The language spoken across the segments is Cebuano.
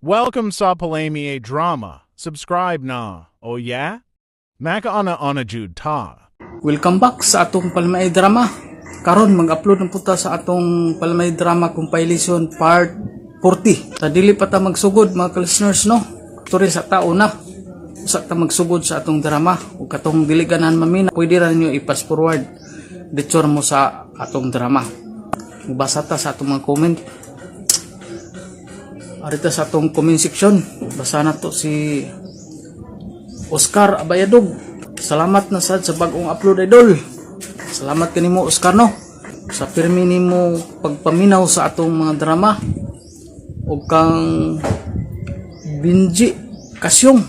Welcome sa Palami Drama. Subscribe na. Oh yeah? Makaana ana jud ta. Welcome back sa atong Palmay Drama. Karon mag-upload na po ta sa atong Palmay Drama compilation part 40. Sa dili pa ta magsugod, mga listeners, no. Turi sa tao na. Usa ta magsugod sa atong drama ug katong dili ganahan mamina, pwede ra ninyo i-fast forward. Diretso ra mo sa atong drama. Basa ta sa atong mga comment. Arita sa atong comment section. Basa na to si Oscar Abayadog. Salamat na sad sa bagong upload, idol. Salamat kanimo, Oscar, no. Sa pirmi nimo pagpaminaw sa atong mga drama. Ug kang Binji Kasyong.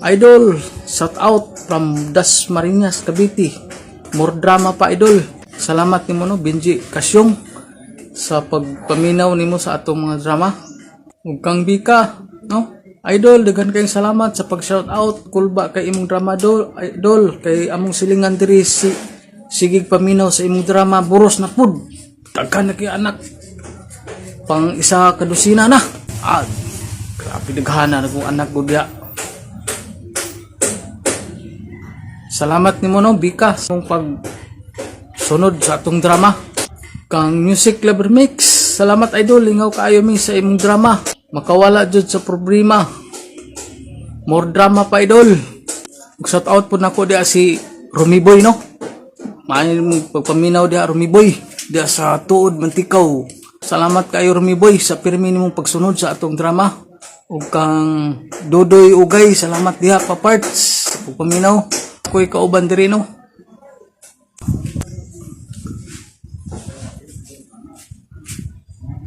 Idol, shout out from Dasmariñas, Cavite. More drama pa, idol. Salamat nimo no, Binji Kasyong, sa pagpaminaw nimo sa atong mga drama. Ug kang Bika, no? Idol, daghan kayong salamat sa pag shout out. Kulba kay imong drama dol, idol, kay among silingan diri si sigig paminaw sa imong drama, buros na pud. Daghan na kay anak. Pang isa ka dosina na. Ah, grabe daghana na kung anak gud ya. Salamat nimo no, Bika, sa imong pag sunod sa atong drama. Kang Music Club Remix. Salamat, idol, lingaw kaayo mi sa imong drama. Makawala jud sa problema. More drama pa, idol. Ug shout out po nako diha si Rumi Boy, no. Maayo mo pagpaminaw diha, Rumi Boy, diha sa Tuod Mantikaw. Salamat kayo, Rumi Boy, sa pirmi nimong pagsunod sa atong drama. Ug kang Dodoy Ugay, salamat diha pa parts sa pagpaminaw. Ako'y kauban diri, no.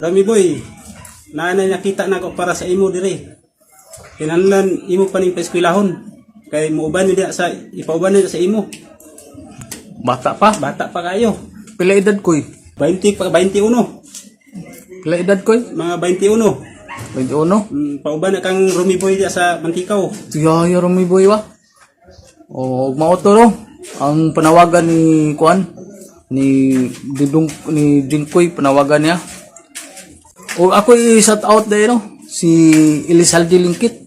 Rami boy, naanay nakita na ako para sa imo dire. Kinahanglan imo pa ning paeskwelahon. Kay muuban ni diha sa ipauban ni sa imo. Bata pa. Bata pa kayo. Pila edad koy? 20 pa 21. Pila edad koy? Mga 21. 21. Pauban na kang Rumi boy diha sa Mantikaw. Tuyaya Rumi Boy wa. O mao to no. Ang panawagan ni Kuan ni Dudong ni Jingkoy, panawagan niya. O ako i-shout out dahil no si Elizalde Lingkit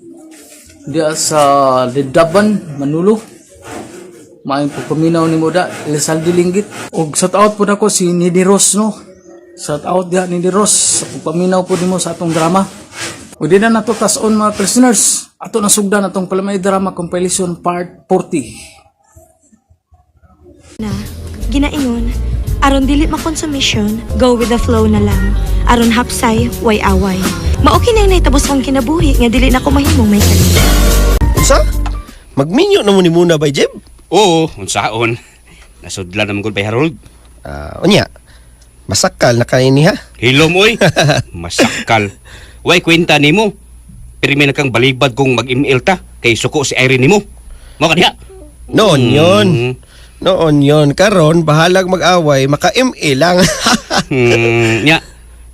diya sa Lidaban, Manulo. Maayong pagpaminaw ni Moda, Elizalde Linggit. Og shout out po nako si Nidi Ross, no. Shout out diha, Nidi Ross, sa pagpaminaw po nimo sa atong drama. O di na nato tas-on, mga listeners. Ato na sugdan atong Palamay Drama Compilation Part 40. Na ginaingon aron dili makonsumisyon, go with the flow na lang aron hapsay way away. Mao kini ang nahitabo sa akong kinabuhi nga dili na ko mahimong may kalit. Unsa? Magminyo na mo ni muna bay, Jeb? Oo, unsaon. Nasudlan naman gud bay Harold. Ah, unya. Masakal na kay ni ha. Hilom oy. Masakal. Way kwenta nimo. Pirmi na kang balibad kung mag-email ta kay suko si Irene nimo. Mao ka diha. Noon yon. Noon yon. Karon bahalag mag-away, maka-MA lang. Nya.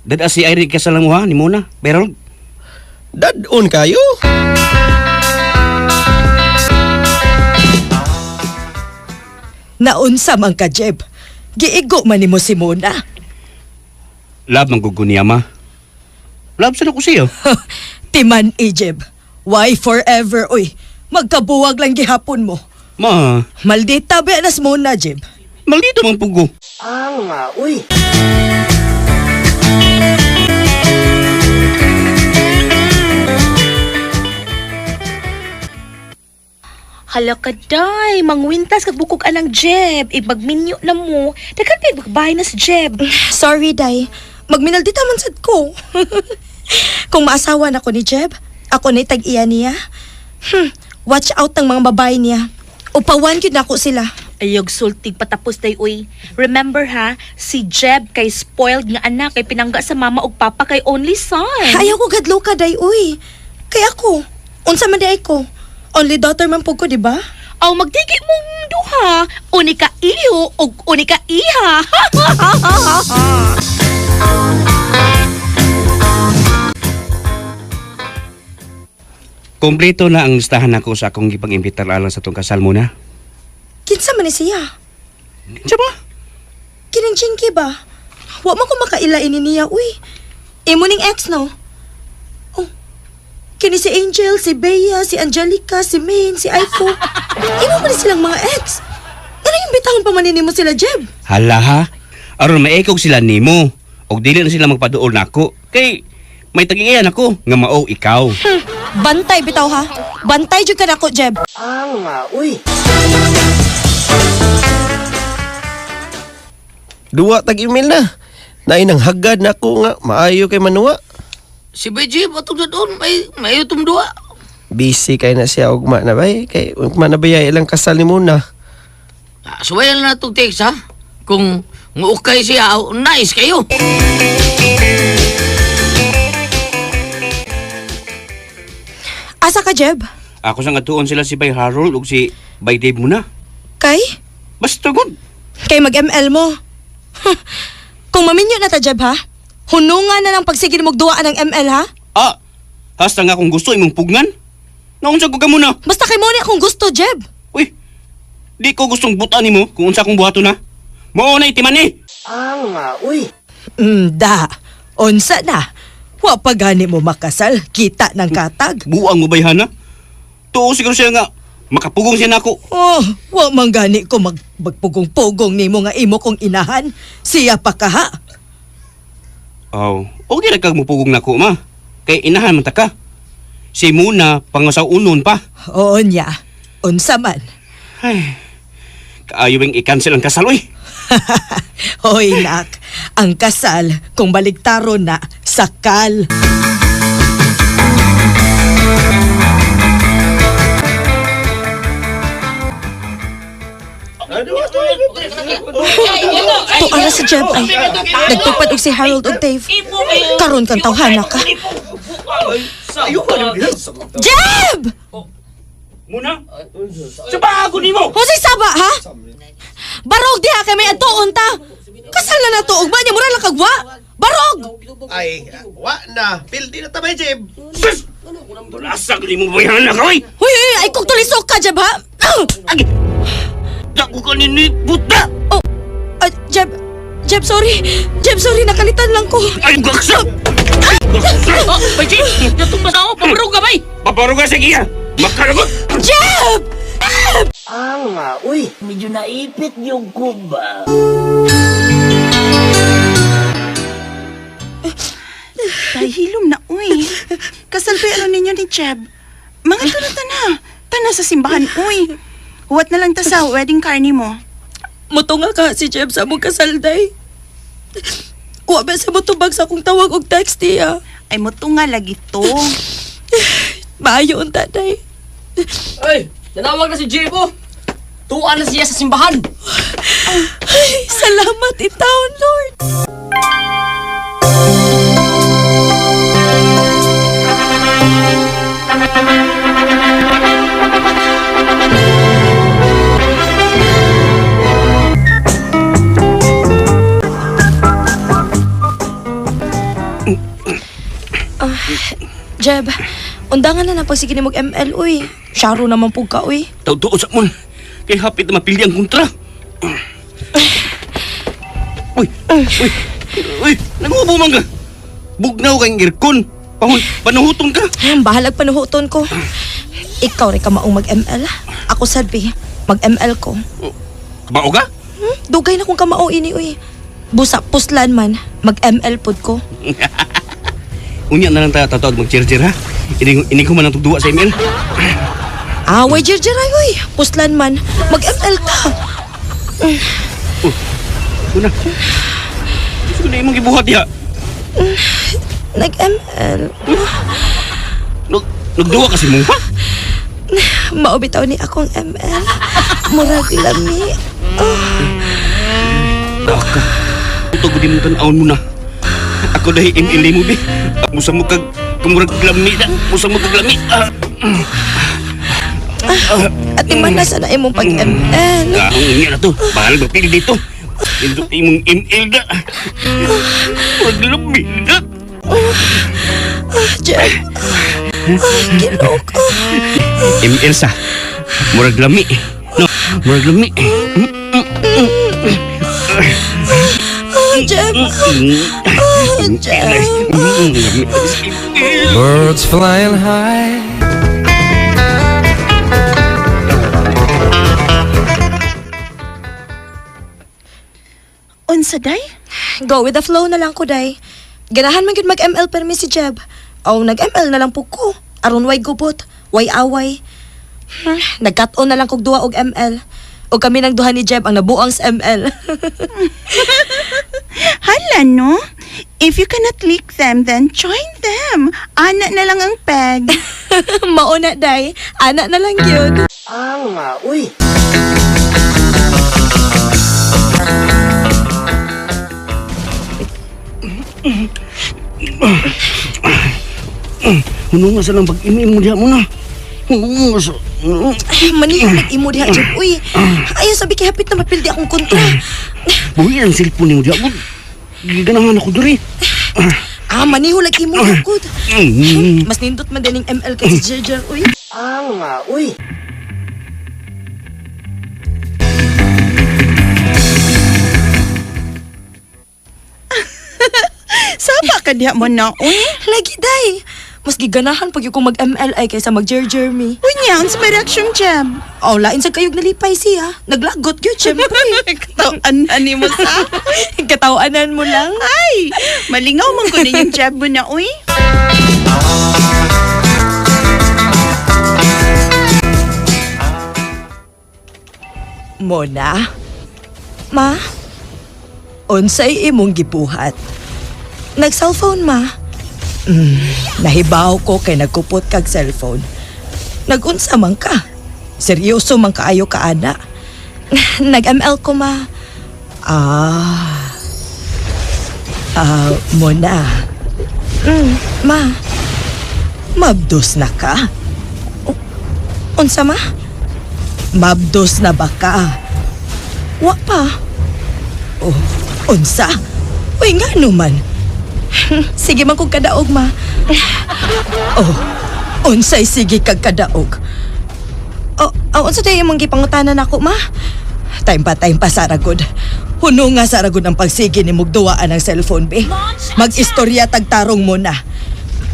Dada si Irene kasal mo ha ni Mona. Bay Harold. Dadon kayo. Naunsa man ka, Jeb. Giigo man nimo si Mona. Love man gud niya ma. Love sa ko siya. Timan e, Jeb. Why forever, uy? Magkabuwag lang gihapon mo. Ma, Maldita ba nas Mona, Jeb? maldito man pugo. Hala ka day, mangwintas kag bukog anang Jeb. Ibagminyo na mo. Daghan pa ibagbay na si Jeb. Sorry, day, magminaldita man sad ko. Kung maasawa na ko ni Jeb, ako na tag-iya niya. Watch out ang mga babae niya. Upawan gyud nako sila. Ayog sultig patapos day uy. Remember ha, si Jeb kay spoiled nga anak kay pinangga sa mama ug papa kay only son. Ayaw ko gadlo ka, day, uy. Kay ako, unsa man di ay ko? Only daughter man pud ko, di ba? Aw magdigi mong duha, unika iho ug unika iha. Kompleto na ang listahan nako sa akong gipang-imbitar alang sa tong kasal mo na. Kinsa man ni siya? Kinsa ba? Kining Jinky ba? Wa man ko makaila ini niya, uy. Imo ning ex, no? Oh, Kini si Angel, si Bea, si Angelica, si Maine, si Aiko. Imo man ni silang mga ex. Ano yung bitahon pa man nimo sila, Jeb? Hala ha. Aron maekog sila nimo. Og dili na sila magpaduol nako. Kay may tagiiyan ako nga mao ikaw. Bantay bitaw ha. Bantay jud ka nako, Jeb. Duwa tag email na. Nainang hagad na ako nga maayo kay manuwa. Si BJ, patong sa doon, may utong duwa. Busy kay na siya ugma na bay kay ugma na bay ilang kasal ni muna. Ah, suwayan na itong text, ha? Kung okay siya, oh, nice kayo. Asa ka, Jeb? Ako sa ngatuon sila si Bay Harold ug si Bay Dave muna. Kay? Basta gud. Kay mag-ML mo. Kung maminyo na ta, Jeb, ha? Hunungan na lang pagsigil mong duwaan ng ML, ha? Ah, hasta nga kung gusto imong pugnan. Naunsa ko ka muna. Basta kay mo ni akong gusto, Jeb. Uy, di ko gustong butan nimo kung unsa akong buhaton ha. Mao na itiman eh. Da. Unsa na? Wa pa gani mo makasal, kita ng katag. Buang mo bay hana. Tuo siguro siya nga makapugong siya nako. Oh, wa man gani ko magpugong-pugong nimo nga imo kong inahan. Siya pa kaha. Aw, okay ra kag mupugong nako ma. Kay inahan man ta ka. Si Muna pangasaw unon pa. Oo niya. Unsa man. Ay, kaayo bang i-cancel ang kasal oy. Hoy nak, ang kasal kung baligtaron na sakal. Tuara si Jeb ay. Nagtupad og si Harold og Dave. Karon kang tawhana ka. Jeb! Muna? Sa bago nimo. Hosay saba, ha? Barog diha kay may adtuon ta. Kasal na nato ug ba niya mura lang kagwa. Barog! Ay, wa na. Pildi na tabay, Jeb. Sus! Tulasag nimo bay hana ka oy. Huy, huy, ay kung tulisok ka, Jeb, ha? Ah! Agi. Dako ka nini puta. Oh, ah, Jeb, Jeb, sorry. Jeb, sorry, nakalitan lang ko. Ay gaksa. Oh, BJ, natong basa ko, pabarog ka, bay. Paparuga sa iya. Makaragot. Jeb! Medyo naipit yung kuba. Dahilom na, uy. Kasal pa ano ninyo ni Jeb. Mga tulad na. Tana sa simbahan, uy. Huwat na lang ta sa wedding car mo. Mutunga ka si Jeb sa among kasal, day. Wa ba sa mutubag sa akong tawag og text niya. Ay, mutunga lagi to. Maayo unta, day. Ay, nanawag na si Jebo. Tuan na siya sa simbahan. Ay, salamat in town, Lord. Ah, Jeb, undangan na lang pagsigin mo ML, uy. Syaro naman pug ka, uy. Tawtuo sa mon. Kay hapit na mapili ang kontra. Uy, uy, uy, nagubo man ka. Bugnaw kang aircon. Pahon, panuhuton ka. Ay, bahalag panuhuton ko. Ikaw rin ka maong mag-ML. Ako sad, be. Mag-ML ko. Bao ka? Dugay na kong kamao ini, uy. Busa puslan man, mag-ML pod ko. Unya na lang ta tatawag mag-cheer-cheer ha. Ini ko man ang tugduwa sa email. Away, jirjiray, uy. Puslan man, mag-ML ta. Una. Gusto ko na imong gibuhat diha. Nag-ML. Nagduwa kasi mo ha? Mao bitaw ni akong ML. Murag lami. Oh, Baka. Ito ko di mo tan-awon mo na. Ako dahil ML mo bi. Musa mo kag kumurag lami na. Musa mo kag lami. Ah, ati man na sana imong pag-ML. ah, unya na to. Bahala magpili dito. Ito imong ML na. Murag lami na. Ah, Jeb. Ah, ginoo ko. ML sa. Murag lami. No, murag lami. Ah, Jeb. Jeb. Birds flying high. Unsa day? Go with the flow na lang ko, day. Ganahan man gyud mag-ML permi si Jeb. Aw, nag-ML na lang po ko. Aron way gubot, way away. Nagkat-on na lang kog duha og ML. O kami nang duha ni Jeb ang nabuang sa ML. Hala no? If you cannot lick them, then join them. Ana na lang ang peg. Mauna, day. Ana na lang yun. Hunong nga sa lang pag-imim mo diha mo na. Hunong nga sa... Ay, manihog nag-imo diha, Jeb. Uy, ayaw sabi kay hapit na mapildi akong kontra. Buhi ang cellphone nimo diha. Giganahan ako diri. Ah, maniho lag imo diha, good. Mas nindot man din yung ML kay si Jerjer, uy. Saba ka diha mo na, uy. Lagi, day. Mas giganahan pag yung kong mag-ML ay kaysa mag-Jerjer me. Unya, unsa may reaction, Jeb? Oh, lain sa kayog nalipay siya. Naglagot yun, syempre. Katawan na ni mo sa. Katawanan mo lang. Ay, malingaw man ko yung Jeb mo na, uy. Mona, Ma, unsay imong gibuhat? nag-cellphone, ma. Nahibaw ko kay nagkupot kag cellphone. Nagunsa man ka? Seryoso man kaayo ka ana? Nag-ML ko, ma. Ah. Ah, Mona, Ma, mabdos na ka? unsa, ma? Mabdos na ba ka? Wa pa. Oh, unsa? Uy, nga naman. Sige man kong kadaog, ma. Oh, unsay sige kag kadaog. Oh, oh, unsa tayo imong gipangutanan ako, ma? Time pa saragod. Huno nga saragod ang pagsige ni mugduwaan ang cellphone, be. Mag-istorya tagtarong mo na.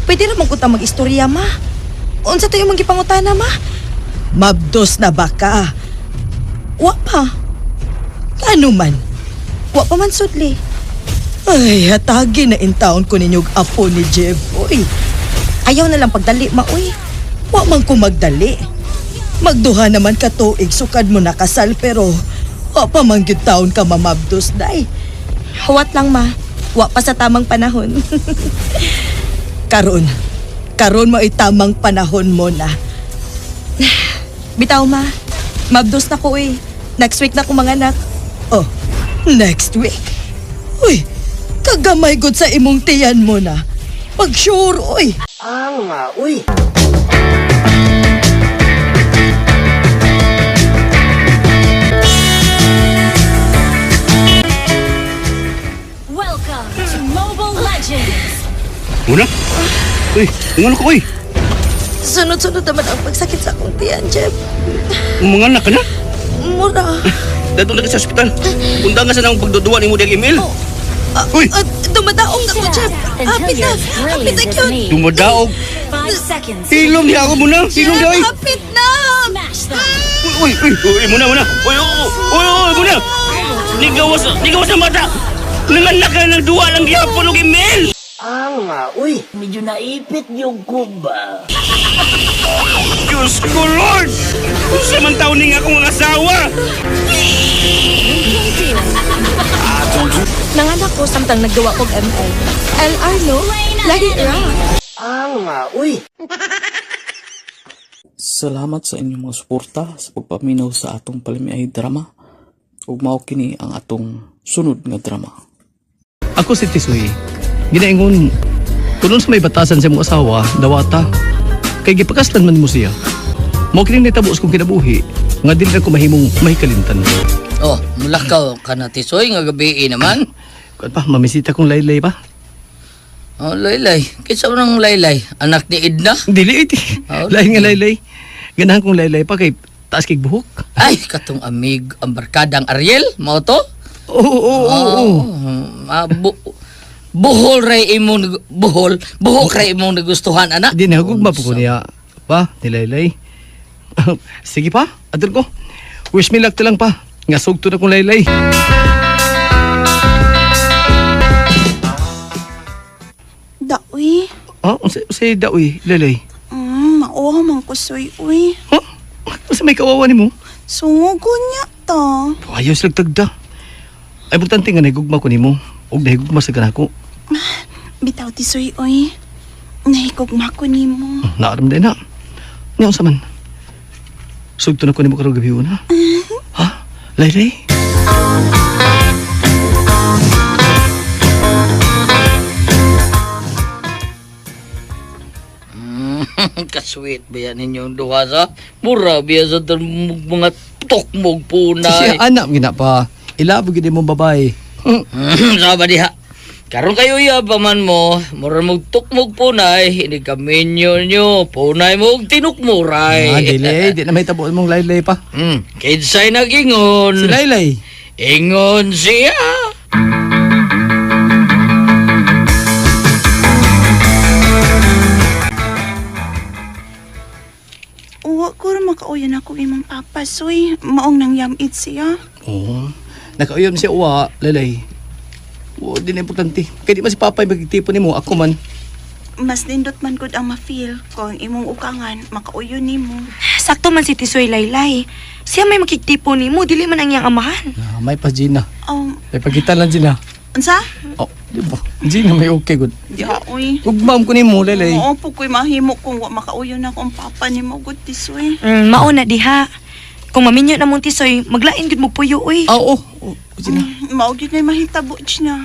Pwede ra man ko ta mag-istorya, ma. Unsa tayo imong gipangutana, ma? Mabdos na ba ka? Wa pa. Ano man? Wa pa man sudli. Ay, hatagi na in town ko ninyog apo ni Jeff, oy. Ayaw na lang pagdali, ma, uy. Wa man ko magdali. Magduha naman ka tuig, sukad mo nakasal pero wa pa man gyud taon ka mamabdos, day. Huwat lang, ma. Wa pa sa tamang panahon. Karon, karon mo tamang panahon mo na. Bitaw, ma. Mabdos na ko, eh. Next week na ko manganak. Oh, next week. Uy, kagamay gud sa imong tiyan mo na. Pag sure, uy. Welcome to Mobile Legends! Muna? Uy, ngano ko uy? Sunod-sunod naman ang pagsakit sa akong tiyan, Jeb. Manganak ka na? Mura. Dadto na ka sa ospital. Unda nga sa nang pagduduwa nimo diyang email. Uy! Dumadaong na ko, Jeb. Hapit na. Hapit na, cute. Dumadaog. 5 seconds. Hilom niya ako muna. Hilom niya oy. Hapit na. Smash them! Uy, uy, uy, muna, muna. Uy, uy, uy, uy, muna. Nigawas, nigawas ang bata. Nanganak ka ng duwa lang gihapon og email. Medyo naipit yung kuba. Diyos ko, Lord! Unsa man taon ning akong asawa? Nanganak ko samtang naggawa kog ML. LR, no? Lagi ra. Salamat sa inyong mga suporta sa pagpaminaw sa atong palamiay drama. Ug mao kini ang atong sunod nga drama. Ako si Tisoy. Ginaingon, kunon sa may batasan sa imong asawa, dawata. Kay gipakaslan man mo siya. Mao kini nitabo sa kong kinabuhi, nga dili na ko mahimong mahikalimtan. Oh, mulakaw ka na tisoy nga gabi eh naman. Kuan pa, mamisita kong laylay pa. Oh, laylay. Kinsa man ang laylay? Anak ni Edna? Dili iti. Oh. Lain nga laylay. Ganahan kong laylay pa kay taas kay buhok. Ay, katong amig ang barkadang Ariel, mao to? Oo, oo, oo. Oh, Buhol ray imong buhol, buhok ray imong nagustuhan ana. Di na gugma po ko niya. Pa, nilaylay. Sige pa, adol ko. Wish me luck ta lang pa. Nga sugto na kong laylay. Daoy. Ah, unsa unsa daoy, laylay? Mauha man ko soy, uy. Huh? Unsa may kawawa nimo? Sungugo niya ta. Ayos lang tagda. Ay importante nga nahigugma ko nimo ug nahigugma sa kanako. Bitaw ti soy, uy. Nahigugma ko nimo. Naaram din na. Niya unsa man? Sugto na ko nimo karong gabi una. Ha? Laylay? Kasweet ba yan ninyong duha sa? Mura biya sa mga tokmog punay. Siya anak gina pa. Ilabo gid mo babae. Sama diha. Karon kayo iya pa man mo, mura mog tukmog punay, hindi kaminyo nyo, punay mo og tinukmuray. Ah, dili, di na may tabo mong laylay pa. Kinsay nagingon. Si Laylay. Ingon siya. Uwa ko ra makauyon ako imong papa, soy. Maong nang yamit siya. Oo. Nakauyon siya uwa, Laylay. Oo, di na importante. Kaya di man si Papa yung magtipo nimo, ako man. Mas nindot man gud ang ma-feel kung imong ukangan makauyon nimo. Sakto man si Tisoy Laylay. Siya may makigtipo nimo, dili man ang iyang amahan. Ah, may pa Gina. May pagkita lang Gina. Unsa? Oh, di ba? Gina may okay good. Diha, uy. Ugmam ko nimo, Laylay. Oo, po ko'y mahimo kung wa makauyon ako ang papa nimo gud tisoy. Mauna diha. Kung maminyo na mong Tisoy, maglain gud mo puyo uy. Ah, oo. Oh, Gina. Mao gyud na mahitabo Gina.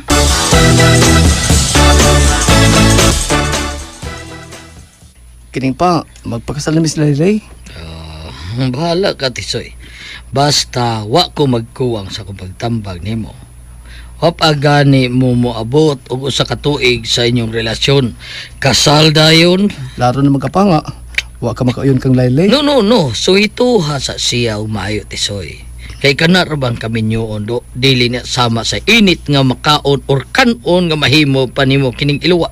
Kining pa, magpakasal na mi si Laylay. Bahala ka, Tisoy. Basta wa ko magkuwang sa akong pagtambag nimo. Hop agani mo moabot og usa ka tuig sa inyong relasyon. Kasal dayon. Laro na magkapanga. Wa ka makauyon kang Laylay. No, no, no. So ituha sa siya og maayo, Tisoy. Kay kana ra bang kaminyoon do dili na sama sa init nga makaon or kanon nga mahimo pa nimo kining iluwa.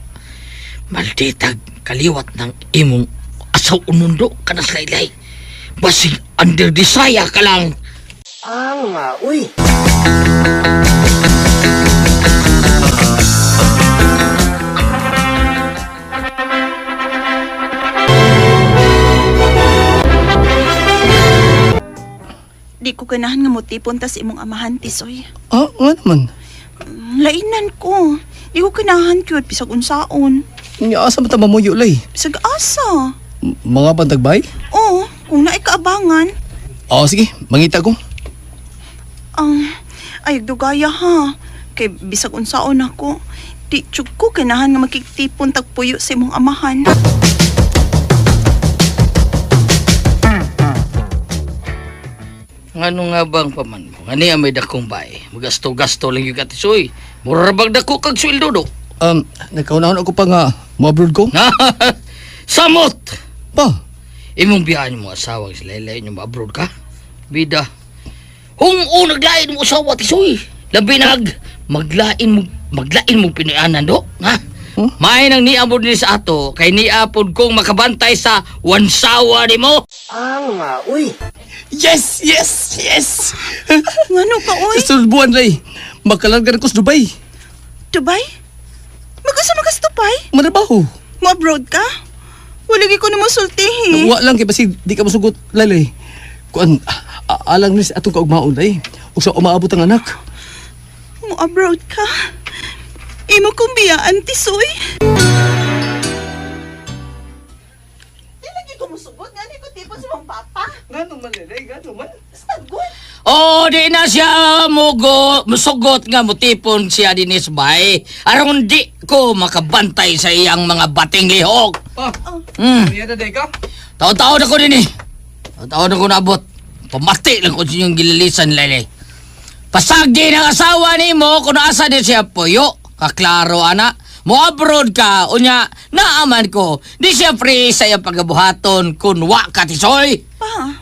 Malditag kaliwat ng imong asaw unundo kanas laylay. Basig under desire ka lang. Di ko ganahan nga motipon ta sa imong amahan tisoy. Ah, nga naman. Lainan ko. Di ko ganahan gyud bisag unsaon. Nya asa man ta mamuyo lay? Bisag asa. Mga bantagbay? Oo, kung naay kaabangan. Oo, sige, mangita ko. Ay dugaya ha. Kay bisag unsaon ako. Di jud ko ganahan nga makigtipon tagpuyo sa imong amahan. Ngano nga bang paman mo? Ngani ang may dakong bae. Magasto-gasto lang yung katisoy. Mura bang dako kag sweldo do? Nagkaunahon ako pa nga, mo-abroad ko. Samot! Pa? Imong biyaan mo asawa si Lele inyo ma-abroad ka. Bida. Hung naglain mo asawa tisoy. Labi nag maglain mo Pinoyanan do, ha? Huh? May nang niabod ni sa ato kay niapod kong makabantay sa wansawa nimo. Yes, yes, yes! Ngano ka oy? Sa sunod buwan, Lay. Makalarga ko sa Dubai. Dubai? Mag-asa man ka sa Dubai? Manabaho. Mo abroad ka? Wala gyud ko nimo sultihi. Wa lang kay basig di ka masugot, Laylay. Kuan, alang ni sa atong kaugmaon, Lay. Ug sa umaabot ang anak. Mo abroad ka. Imo kong biyaan tisoy. Di lagi ko musugot ngani ko tipon sa mong papa. Ngano man, Laylay, ngano man. Sagot. Oh, di na siya mugo, musugot nga mutipon siya dinis bay. Aron di ko makabantay sa iyang mga bating lihok. Pa, na day ka? Taon-taon ako din eh. Taon-taon ako naabot. Pamati lang ko sa inyong gililisan, Lele. Pasagdi ng asawa ni mo kung asa din siya puyo. Kaklaro, ana. Mo abroad ka, unya, naaman ko. Di siya free sa iyang pagabuhaton kun wa ka tisoy. Pa.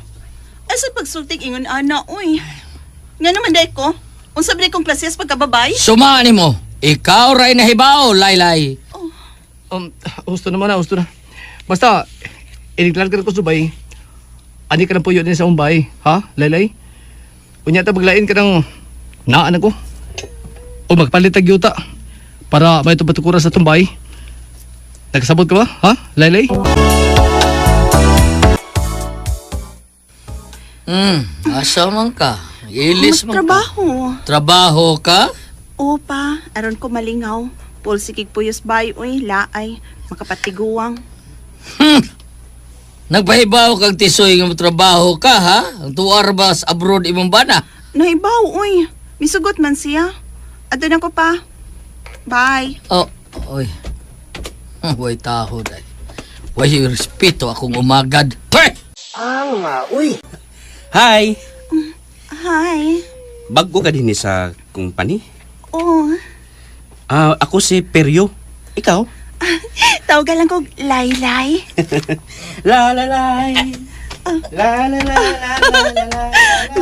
Asa pagsultig ingon ana oy. Ngano man day ko? Unsa ba day kong klase sa pagkababay? Suma ni mo. Ikaw ray nahibaw, Laylay. Husto naman na, husto na. Basta, iniklar ka na ko sa Dubai. Ani ka ng puyo din sa Mumbai, ha, Laylay? Unya ta maglain ka ng naan ako. O magpalit tag yuta para may tupatukuran sa tumbay. Nagkasabot ka ba, ha, Laylay? Asa man ka? Ilis man ka. Trabaho. Trabaho ka? Opa, aron ko malingaw. Pulsikig puyos bay, uy, laay. Makapatiguang. Nagpahibaw kag tisoy nga trabaho ka, ha? Ang tuar ba sa abroad imong bana? Nahibaw, uy. Misugot man siya. Adto na ko pa. Bye. Oh, oy. Way taho dai. Way respeto akong umagad. Hey! Hi! Hi. Baggo ka din sa company? Oh, Ah, ako si Peryo. Ikaw? tawagan lang ko Laylay. La la la. La la la la la la.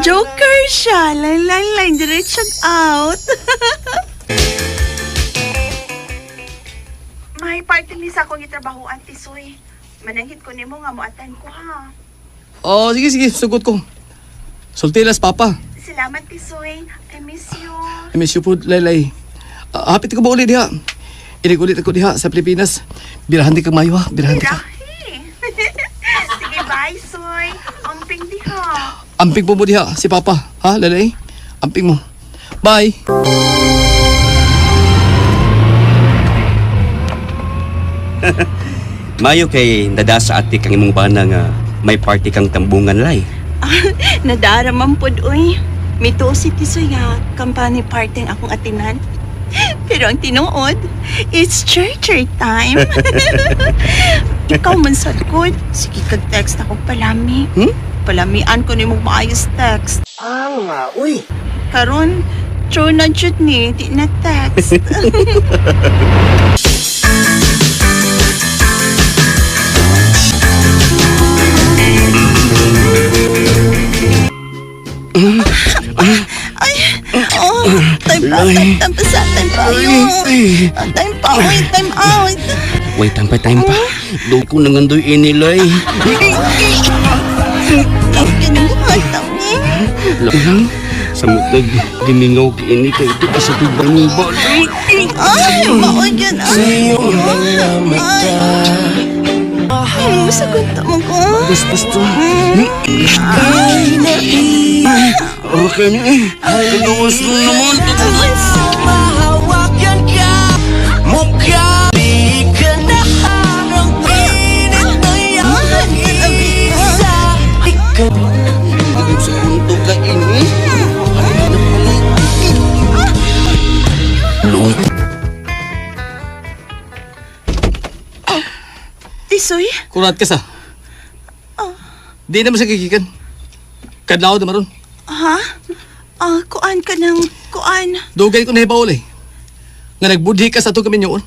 Joker siya. Laylay, lay. Diretso out. May party mi sa akong gitrabahoan, Tisoy. Mananghit ko nimo nga moatan ko ha. Oh, sige, sige, sugot ko. Sultilas, Papa. Salamat, Tisoy. I miss you. I miss you po, Laylay. Hapit ko ba ulit diha? Inig ulit ako diha sa Pilipinas. Birahan di ka mayo ha, birahan di ka. Rahi. Sige, bye, Soy. Amping diha. Amping po mo diha si Papa, ha, Laylay? Amping mo. Bye. Mayo kay nada sa ati kang imong bana nga may party kang tambungan lay. Nadaraman pod, uy. Mituo si Tisoy nga company party ang akong atinan. Pero ang tinuod, it's church time. Ikaw man sad good. Sige kag text ako palami. Hmm? Palamian ko nimo maayos text. Ah, uy. Karon, true na jud ni, di na text. Ay, oh, time pa, time, time pa sa, time pa, yun. Time pa, uy, time out. Wait, time pa, time pa. Doon ko nangandoy ini lay. Kinuha, tami. Lang, sa mutag gimingaw kiini kay ito sa tubang ni balay. Ay, maoy yun. Ay, ay. Sagot mo ko. Gusto. Okay ni eh. Kagawas mo naman. Sa punto ka ini. Tisoy, Kurat ka sa. Di naman sa kikikan. Kadlaw na maron. ha? Ah, kuan ka ng kuan. Dugay ko nahibaw eh. Nga nagbudhi ka sa itong kaminyoon.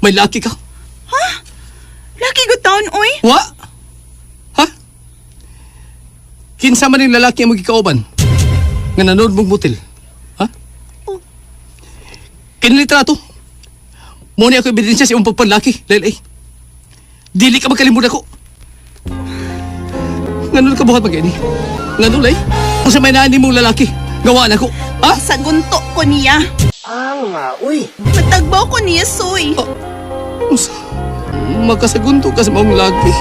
May laki ka. Laki ko taon, uy. Wa? Ha? Kinsa man yung lalaki ang magikauban? Nga nanood mong butil. Ha? Oh. Kinilitrato. Muna ako ebidensya sa imong pagpanlaki, Lelay. Dili ka magkalimod ako. Ngano ka buhat mag-ini? Ngano, Lay? Kung sa may nani mong lalaki, gawa na ko. Ha? Sagunto ko niya. Ah, uy. Matagbaw ko niya, Soy. Unsa? Makasagunto ka sa maong laki.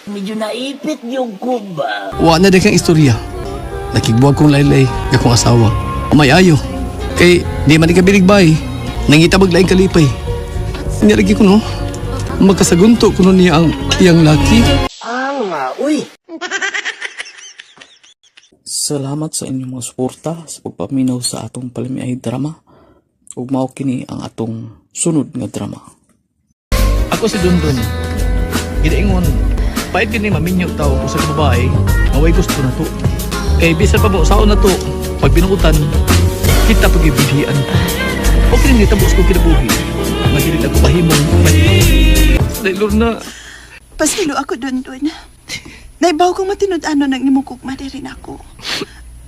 Medyo naipit yung kuba. Wa na di kang istorya. Nakigbuwag kong laylay akong asawa. May ayo. Kay di man ka binigbay. Nangita maglaing kalipay. Niya lagi ko no. Magkasagunto kuno niya ang iyang laki. Salamat sa inyong mga suporta sa pagpaminaw sa atong palamiay drama. Ug mao kini ang atong sunod nga drama. Ako si Dundun. Ginaingon, pait kini maminyo tao ko sa babae, away gusto na to. Kay bisan pa mo saon na to, pag binuutan, kita pag-ibihian. Okay ni tabos ko kinabuhi. Magilit ako mahimong. Dahil na, Pasilo ako dun dun. Naibaw kong matinud-ano nang nimo kugma diri nako.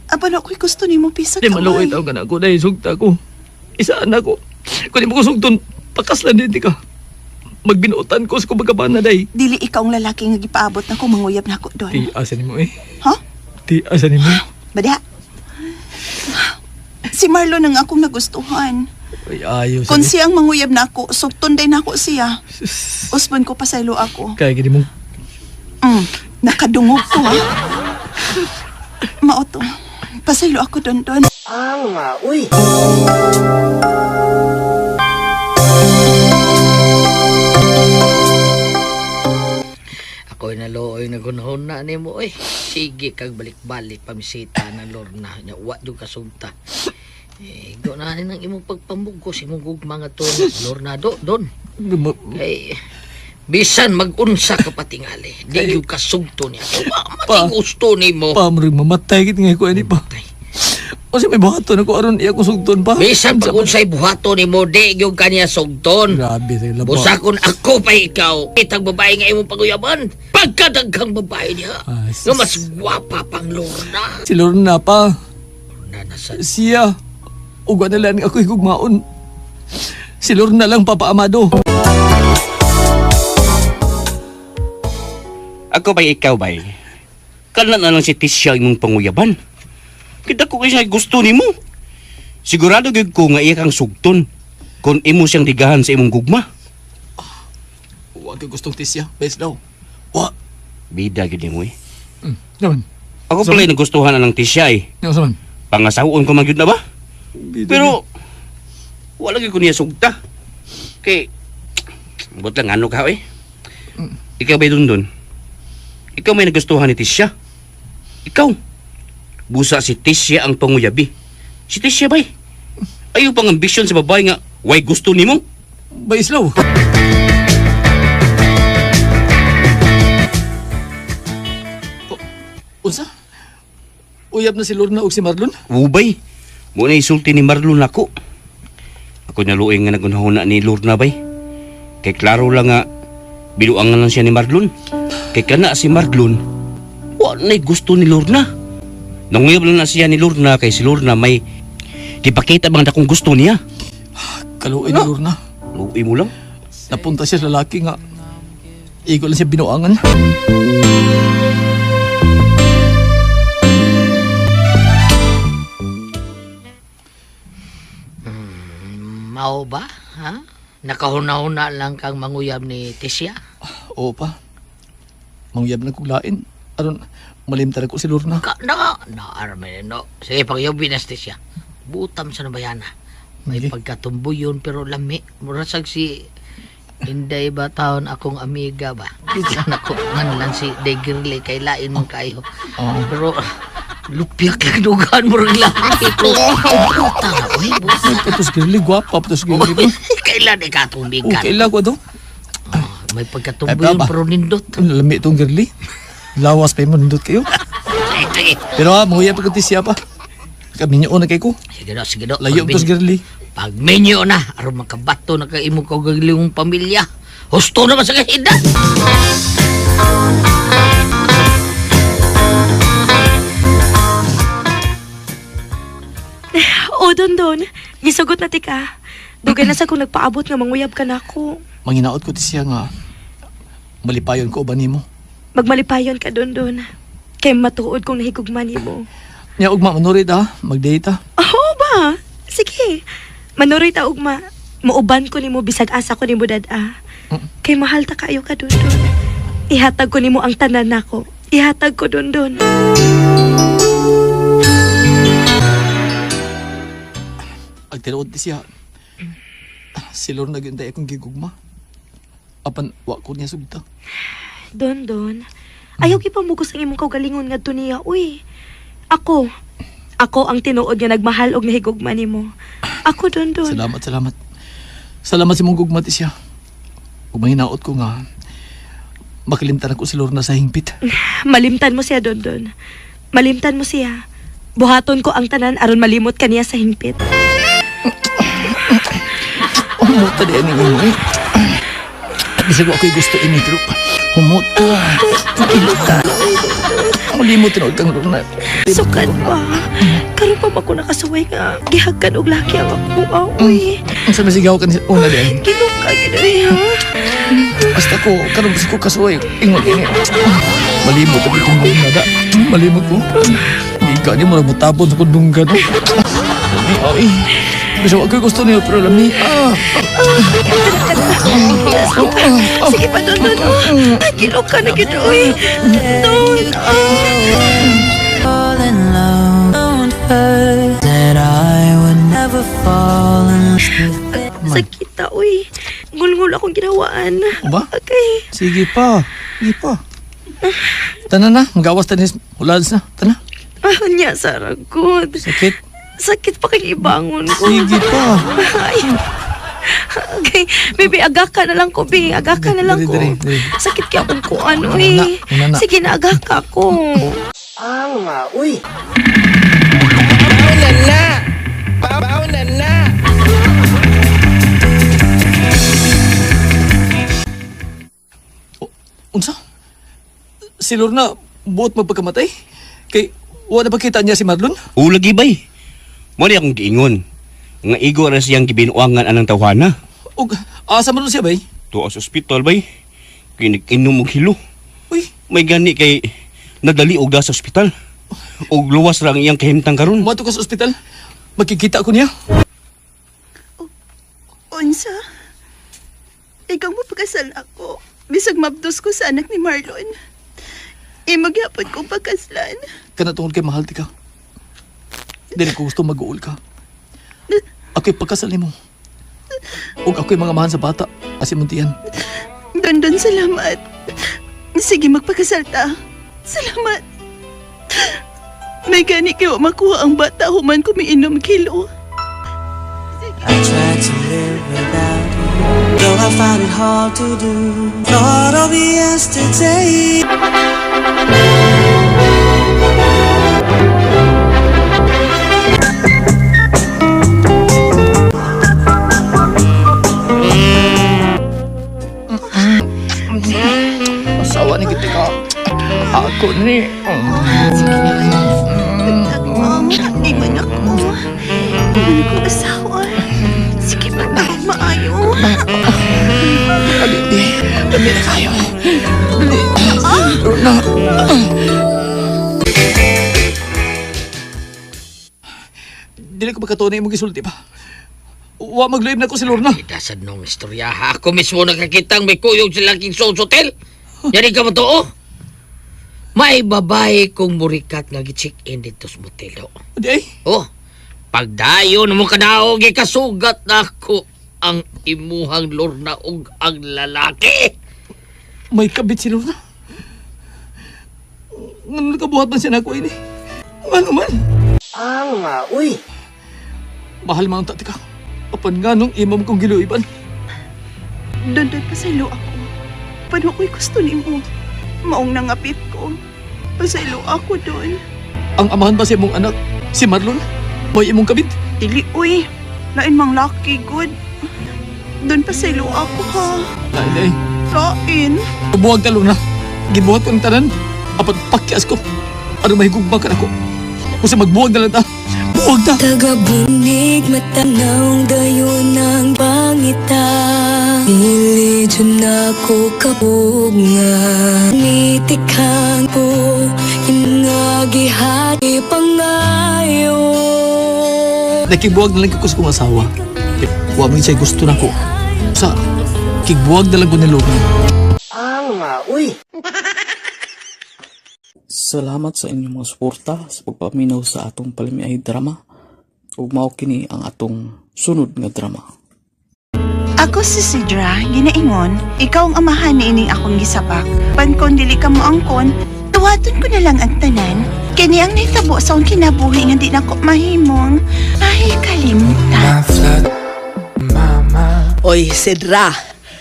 Apan ako'y gusto nimo pisa Di maluoy tao ka na ako dahil sugta ko. Isaan ako. Kung di mo kusugton, pakaslan din ka. Magbinuotan ko sa kumagabana day. Dili ikaw ang lalaki nga gipaabot na ko manguyab na ako doon. Ti, asa nimo eh? Ha? Ti, asa nimo? Bada. Si Marlon ang akong nagustuhan. Ay, ayaw Kung siya ang manguyab na ako, sugton day na ako siya. Usbon ko pasaylo ako. Kaya gini mong Nakadungog ko ha. Mao to. Pasaylo ako doon doon. Ako'y naluoy na gunahon na nimo oy. Sige kag balik-balik pamisita na Lorna nya wa jud kasugta. Eh, go na ni nang imong pagpamugos imong gugma nga to Lorna do don. Kay bisan mag-unsa ka patingali, di jud kasugto niya. Wa man gusto nimo. Pa, murag mamatay kit nga ko ani pa. O siya may buhaton ako aron iya ko sugton pa. Bisan pag unsay buhaton nimo, di gyud kaniya sugton. Grabe sa labo. Busa kun ako pa ikaw, itang babae nga imong paguyaban. Pagkadaghang babae niya, nga mas gwapa pang Lorna. Si Lorna pa. Lorna na sa... Siya. Ugwa na lang ako higugmaon. Si Lorna lang, Papa Amado. Ako bay ikaw bay. Kana na lang si Tisha imong panguyaban. Kita ko kay siya gusto nimo. Sigurado gyud ko nga iya kang sugton kung imo siyang digahan sa imong gugma. Wa kay gustong Tisya. Bes daw. Wa. Bida gyud nimo eh. Naman. Ako pala nagustuhan na ng Tisha eh. Naman. Pangasaon ko man gyud na ba? Bida. Pero wala gyud ko niya sugta. Kay but lang ano ka eh. Ikaw bay dun? Ikaw may nagustuhan ni Tisha. Ikaw. Busa si Tisha ang panguyabi. Si Tisha bay. Ayaw pang ambisyon sa babae nga way gusto nimo. Bay islaw. Unsa? Uyab na si Lorna ug si Marlon? Ubay. Mo na isulti ni Marlon nako. Ako naluoy nga nagunahuna ni Lorna bay. Kay klaro lang nga biluangan lang siya ni Marlon. Kay kana si Marlon, wa na'y gusto ni Lorna. Nanguyab lang na siya ni Lorna kay si Lorna may gipakita bang dakong gusto niya. Kaluoy ni Lorna. Luoy mo lang. Napunta siya sa lalaki nga igo lang siya binuangan. Mao ba? Ha? Nakahuna-huna lang kang manguyab ni Tisya? Oo pa. Mangyab na kong lain. Aron, malimtan ko si Lorna. Ka, na, na, no. Sige, pagyubi na si Tisya. Butam sa nabayana. May pagkatumbo yun, pero lami. Murasag si Inday ba taon akong amiga ba? Nako, ngan lang si Degirle kay lain man kayo. Pero lupyak lang dugan mo rin laki ko. Buta na, uy, buta. Patos girly, gwapa, patos girly ba? Kailan ikatumbigan? Okay lang ko to. May pagkatumbo yun, pero nindot. Lami itong girly. Lawas pa mo, nindot kayo. Sige, Pero ha, manguya pa siya pa. Kami niyo na kay ko. Sige do, sige do. Layo tos girly. Pag menyo na, aron makabato na kay imong kaugalingong pamilya. Husto na ba sa kahidan? O, don don. Gisugot na tika. Dugay na sa kung nagpaabot nga manguyab ka na ako. Manginaot ko ti siya nga malipayon ko ba nimo? Magmalipayon ka don don. Kay matuod kong nahigugma nimo. Nya ugma manurid ha, mag-date ha. Oo ba? Sige. Manuroy ta ugma. Muuban ko nimo bisag asa ko nimo dad-a. Kay mahal ta kaayo ka don don. Ihatag ko nimo ang tanan nako. Ihatag ko don don. Ag tinuod ti siya. Si Lorna gyud akong gigugma. Apan wa ko niya sugta. Don don. Ayaw gipamugos ang imong kaugalingon ngadto niya. Uy. Ako. Ako ang tinuod nga nagmahal og nahigugma nimo. Ako don don. Salamat, salamat. Salamat sa imong gugma ti siya. Ug mahinaot ko nga makalimtan ako si Lorna sa hingpit. Malimtan mo siya, Don Don. Malimtan mo siya. Buhaton ko ang tanan aron malimot ka niya sa hingpit. Oh, muta di ani imo eh. Bisag wa ko'y gusto ini pero Humot ka. Ilo ka. Malimot tinuod kang Lorna. Sukad pa. Karon pa ba ko nakasuway nga gihagkan og laki ang ako, ah, uy. Ang sa masigaw ka ni una din. Ginuka gid uy, ha? Basta ko, karon basta ko kasuway. Ingon ini. Malimot ko itong Lorna da. Malimot ko. Hindi ka niya murag mutabon sa kundunggan. Ay, bisa wa ko'y gusto niyo pero lami. Ah. Sige pa, don, don. Ay, ginuka na gid uy. Don, ah. Fall in love, don't hurt. That I would never fall in love. Sakit ta, uy. Ngulngul akong ginawaan. Ba? Okay. Sige pa. Sige pa. Tana na, magawas ta ni Ulads na. Tana. Ah, nya, Sarah, good. Sakit. Sakit pa kay ibangon ko. Sige pa. Ay. Okay, baby, aga ka na lang ko, baby. Aga ka na lang ko. Dali, dali, dali. Sakit kaya akong kuan, Una uy. na, una na. Sige na, aga ka ko. Unsa? Si Lorna, buot magpagkamatay? Kay, wala na ba kita niya si Marlon? O lagi bay. Mo ni akong giingon. Nga igo ra siyang gibinuangan anang tawhana. Og, asa man nun siya bay? Tuwa sa ospital bay. Kay nag-inom og hilo. Uy, May gani kay nadali og da sa ospital. Og luwas ra ang iyang kahimtang karon. Muadto ka sa ospital. Magkikita ko niya. Unsa? Ikaw mo pagkasal ako. Bisag mabdos ko sa anak ni Marlon. Imo gyapon kong pagkaslan. Kana tungod kay mahal ti ka. Dili ko gusto mag-uol ka. Ako'y pagkasal nimo. Ug ako'y mga mahan sa bata. Asi muntian. Dondon, salamat. Sige, magpakasal ta. Salamat. May gani kayo makuha ang bata human kumiinom kilo. I tried to live without you, though I found it hard to do. Thought of yesterday. Asawa ni kita ka. Ako ni. Ako, ingon ako. Ingon ako asawa. Sige, pagtawag maayo. Ali, di. Dami na kayo. Dali. Lorna. Dili ko makatuon na imong gisulti pa. Wa magluib na ko si Lorna. Itasad nung istorya ha. Ako mismo nakakitang may kuyog sa laking Souls Hotel. Yari ka mo to, oh. May babae kong murikat nga gi-check-in dito sa motel, oh. Di ay. Oh, pagdayon mo kadaog, ikasugat na ako ang imuhang lorna ug ang lalaki. May kabit si Lorna. Ngano nakabuhat man siya nako ini? Ngano man? Ang uy. Mahal man ang tati ka. Apan nga nung imam kong giluiban. Dondon, pasaylo ako. Paano ko'y gusto nimo? Maong nangapit ko. Pasaylo ako doon. Ang amahan ba sa imong anak, si Marlon? May imong kabit? Dili, uy. Lain mang lucky, good. Doon pasaylo ako, ha. Lain ay. Lain. Buwag ka, Lorna. Gibuhat ko ng tanan. Apan pakyas ko. Ano mahigugma ka nako? Kung sa magbuwag na lang ta. Buwag ta! Tagabunig matanaw dayon ang pangita. Dili dyan ako kapog nga Nitikan ko Inagihati pangayo. Nakibuwag na lang ko sa kong asawa. Wa man siya gusto nako. Sa kigbuwag na lang ko ni Lorna. Salamat sa inyong mga suporta sa pagpaminaw sa atong palimiay drama. Ug mao kini ang atong sunod nga drama. Ako si Sidra, ginaingon, ikaw ang amahan ni ining akong gisabak. Pankon dili ka mo angkon, tuwaton ko na lang ang tanan. Kini ang nahitabo sa akong kinabuhi nga di na ko mahimong. Ay, kalimtan. Oy, Sidra,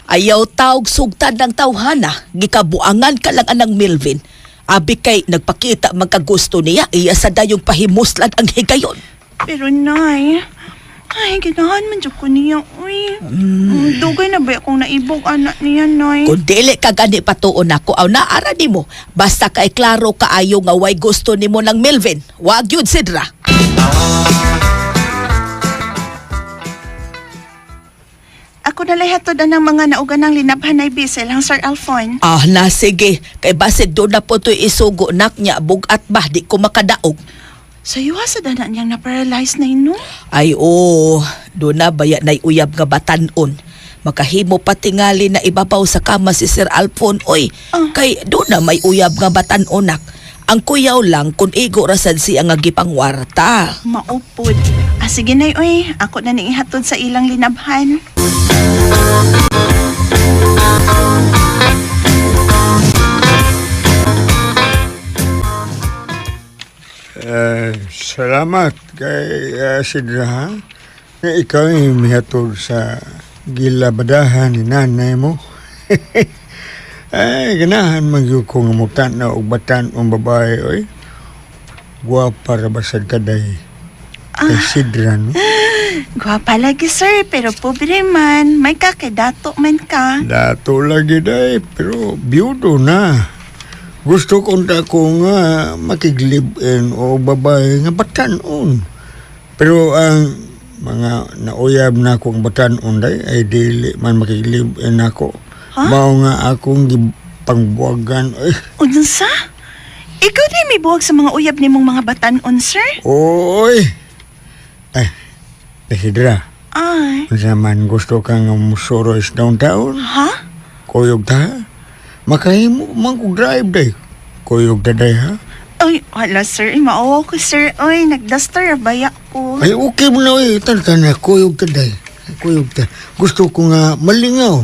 ayaw tawg sugtad ng tawhana. Gikabuangan ka lang anang Melvin. Abi kay nagpakita magkagusto niya, iya sa dayong pahimuslan ang higayon. Pero nay, Ay, ganahan man jud ko niya, uy. Dugay na ba akong naibog anak niya, Nay? Kung dili ka gani patuon ako, aw naara nimo. Basta kay klaro kaayo nga way gusto nimo ng Melvin. Wag yun, Sidra. Ako na lay hatod ang mga nauganang linabhan ay bisel ang Sir Alfon. Ah, na sige. Kay basid doon na po to'y isugo nak niya bugat ba di ko makadaog. Sayuha sa dana niyang na-paralyze na ino. Ay oo, doon na baya na'y uyab nga batanon. Makahimo patingali na ibabaw sa kama si Sir Alfon oy. Kay doon na may uyab nga batanon nak. Ang kuyaw lang kung igo rasad siya nga gipangwarta. Maupod. Ah, sige nay, uy. Ako na ning ihatod sa ilang linabhan. Eh, salamat kay Sidra, ha? Na ikaw ay mihatod sa gilabadahan ni nanay mo. Ay, ganahan man gyud ko nga mutan na og batan ang babae, oy. Gwapa ra basad ka day. Kay Sidra, no? Gwapa lagi, sir, pero pobre man. May ka kay dato man ka. Dato lagi day, pero biyudo na. Gusto ko ta ko nga makiglib-in o babae nga batanon. Pero ang mga nauyab na akong batanon day ay dili man makiglib-in ako. Ha? Mao nga akong gipangbuwagan. Ay, Unsa? Ikaw din may buwag sa mga uyab nimong mga batanon, sir? oy! Ay, Isidra, Ay. unsa man gusto kang musuro is downtown? Ha? Kuyog ta? Makahimo man kog drive day. Kuyog ta day ha? Ay, hala, sir. Maawa ko, sir. Ay, nagduster baya ko. Ay, okay mo na eh. Tanta na, kuyog ta day. Kuyog ta. Gusto ko nga malingaw.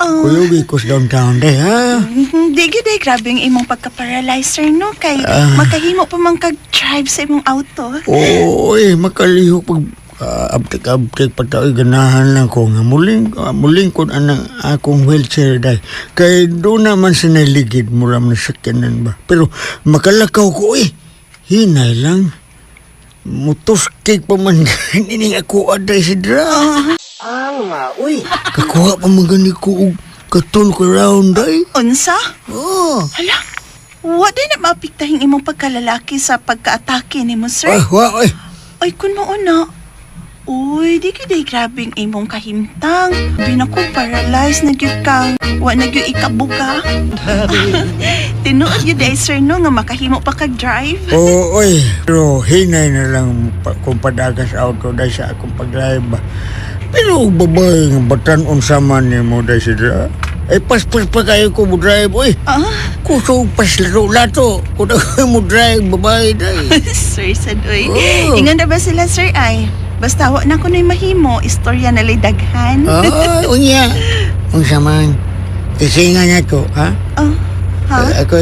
Oh. Kuyog ko sa downtown day, ha? Di gyud ay grabe ang imong pagka-paralyzer, no? Kay makahimo pa man kag drive sa imong auto. Oo, eh, makalihok pag abtik-abtik pa tao, ganahan lang ko nga. Muling, mulingkod anang akong wheelchair day. Kay doon naman sa naligid, mura man sa sakyanan ba. Pero makalakaw ko eh. Hinay lang. Mutuskik pa man ganing ako aday si Dra. Ah, uy. Kakuha pa man gani ko og katul ko round day. Unsa? Oh. Hala, wa di na maapiktahing imong pagkalalaki sa pagkaatake nimo, sir? Ay, wa, ay. Ay, kun mao na. Uy, di gyud ay grabeng imong kahimtang. Binako paralyzed na gyud ka. Wa na gyud ikabuga. Tinuod gyud ay sir no nga makahimo pa kag drive. Oo, oy. Pero hinay na lang pa, kung padagas auto dahil sa akong pag-drive ba. Pero babae nga batan-on sama ni mo dahil sila. Ay paspas pa kayo ko mo drive, oy. Ah? Kusog pas lato-lato. Kung ako mo drive, babae dahil. Sir sad oy. Oh. Ingon na ba sila sir ay? Basta wa na kuno'y mahimo, istorya na lay daghan. Ay, unya. Unsa man. Tisinga niya to, ha? Oh, ha? Eh, ako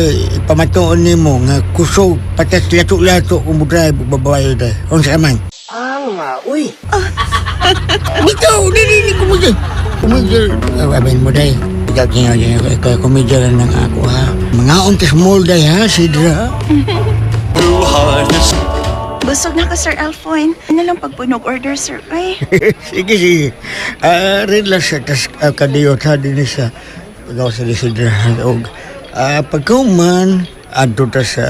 pamatuon nimo nga kusog patas lato-lato kung mo drive babae dahil. Unsa man. Ah, uy. Bitaw, dili ni kumigil. Kumigil. Abin mo day. Ikaw kingaw dyan. Ikaw kumigil lang ako ha. Mga untis small day ha, Sidra. Busog na ka, Sir Alfoin. Ano lang pagpunog order, sir? Ay, Sige, sige. Ah, relax sa tas kadiyot ha din sa ikaw sa Sidra. Og pagkauman, adto ta sa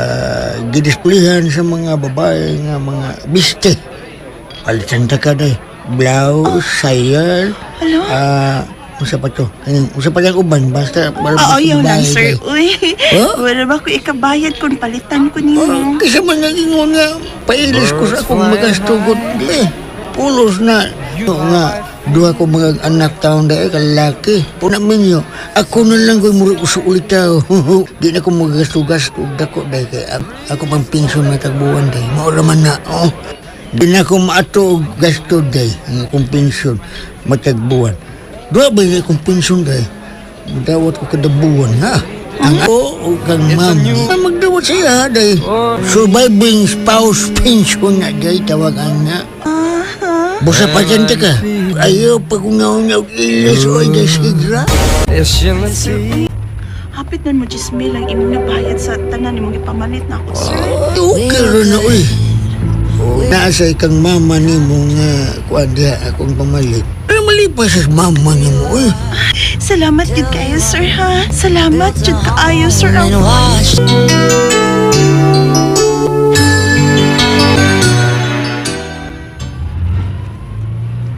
gidisplihan sa mga babae nga mga biste. Palitan ta ka day. Blouse, sayal. Alo? Usa pa to. Ayun, usa pa lang uban. Basta, Oo, yun lang, babae, sir. day. Uy, Huh? wala ba ko ikabayad kung palitan ko ninyo? Kasi man nag-ingon nga, pailis ko sa akong magastugot. Eh, pulos na. Ito nga, duha ko mga anak taon dahil kalaki. Puna minyo, ako na lang ko'y mura uso ulit tao. Di na ko magastugas-gasto dako dahil kay ako pang pinso matagbuan dahil. Maura man na, oh. Di na ko maato og gasto dahil ang akong pensyon matagbuan. Duha ba yung akong pensyon dahil? Dawat ko kada buwan, ha? Ang ako o kang ma'am. Ang magdawat siya, dahil surviving spouse pension na dahil tawagan na. Busa pa dyan ka. Ayaw pa kung nga ilis o ay sidra. Hapit nun mo, Jismil, ang imong nabayad sa tanan nimong ipamalit na ako, sir. Okay rin na, uy. Naa sa ikang mama nimo nga kuan diha akong pamalit. Ay malipay sa mama nimo eh. Salamat gid kayo, sir, ha? Salamat jud kaayo, Sir Alfon.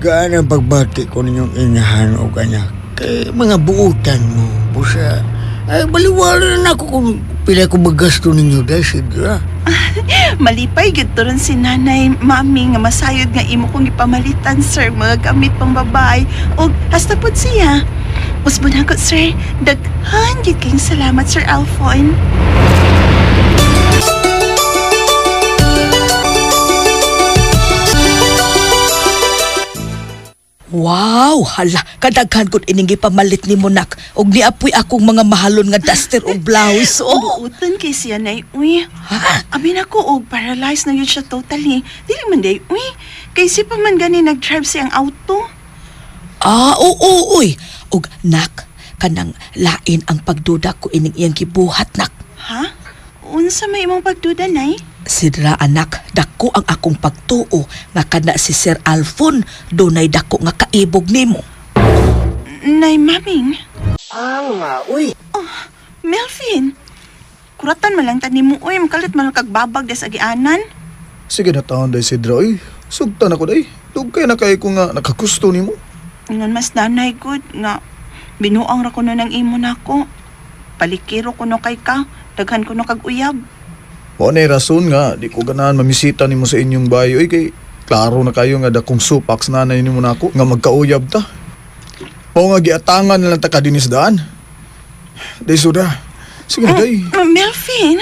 Gaano pagbati ko ninyong inahan o anak. Kay mga buutan mo, busa. Ay, baliwala na ako kung pila ko magasto ninyo dahil sidra. Malipay gid to ron si nanay, mami nga masayod nga imo kong gipamalitan, sir, mga gamit pang babae ug hasta pod siya. Usbon ako, sir. Daghan gid kayong salamat, Sir Alfon. Wow, hala, kadaghan gud ining gipamalit nimo nak. Og niapoy akong mga mahalon nga duster og blouse. Oh. Buutan kay siya, nay. Uy, abi na ko og paralyzed na yun siya totally. Dili man day, uy. Kay si pa man gani nag-drive siyang auto. Ah, oo, uy. Og nak, kanang lain ang pagduda ko ining iyang gibuhat nak. Ha? Unsa may imong pagduda, nay? Sidra anak, dako ang akong pagtuo nga kana si Sir Alfon dunay dako nga kaibog nimo. Nay, maming. Ah, uy. Oh, Melvin. Kuratan man lang tani mo, uy. Makalit man lang kag babag des agianan. Sige na taon day Sidra, oy. Sugtan ako day. Dugay na kay ko nga nakagusto nimo. Ingon mas nanay good nga binuang ra kuno ng imo nako. Palikiro kuno kay ka, daghan kuno kag uyab. Mao na rason nga di ko ganahan mamisita nimo sa inyong bayo oy kay klaro na kayo nga dakong supaks nanay nimo nako nga magkauyab ta. Mao nga giatangan na lang ta ka dinis daan. Day suda. Sige na day. Melvin,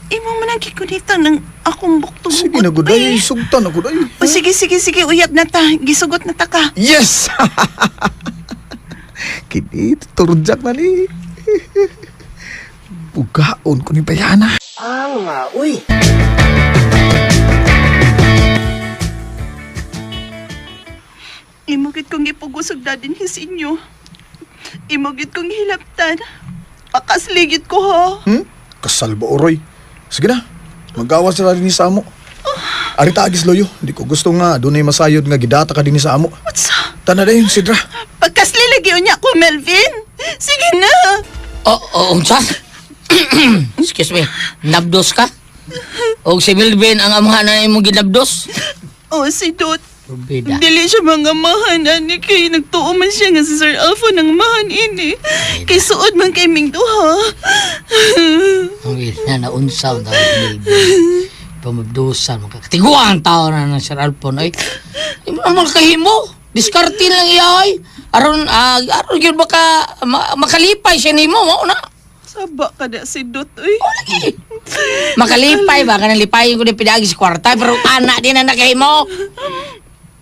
imo man ang gikunita ng akong bukto. Sige na gud day, sugtan ako day. O sige, sige, sige, uyab na ta. Gisugot na ta ka. Yes! Kini turjak na ni. Bugaon ko ni Bayana. Ah, uy. Imo gid kong gipugos og dadin his inyo. Imo gid kong hilaptan. Pakasligit ko ha. Kasal ba oroy? Sige na, magawas na rin sa amo. Arita agis loyo, di ko gusto nga dunay masayod nga gidata ka din sa amo. What's Tana dayon sidra. Pagkasli lagi unya ko, Melvin. Sige na. Oh, oh, unsa? Excuse me. Nabdos ka? Og si Melvin ang amahan na imong ginabdos? Oh, si Dot. Rubida. Dili siya mga mahan, ani kay nagtuo man siya nga si Sir Alpha ng mahan ini. Kay suod man kay Ming duha. Ang na naunsaw na Melvin. Pamabdusan, makakatiguan tao na ng Sir Alpon. Ay, imo naman kahimo. Diskarte lang iya ay. Aron, aron yun baka makalipay siya nimo, mao na. Saba ka na si Dot, uy. Oh, lagi. Makalipay ba? Kanang lipayin ko ni pidagi sa kwarta, pero anak din na nakahimo.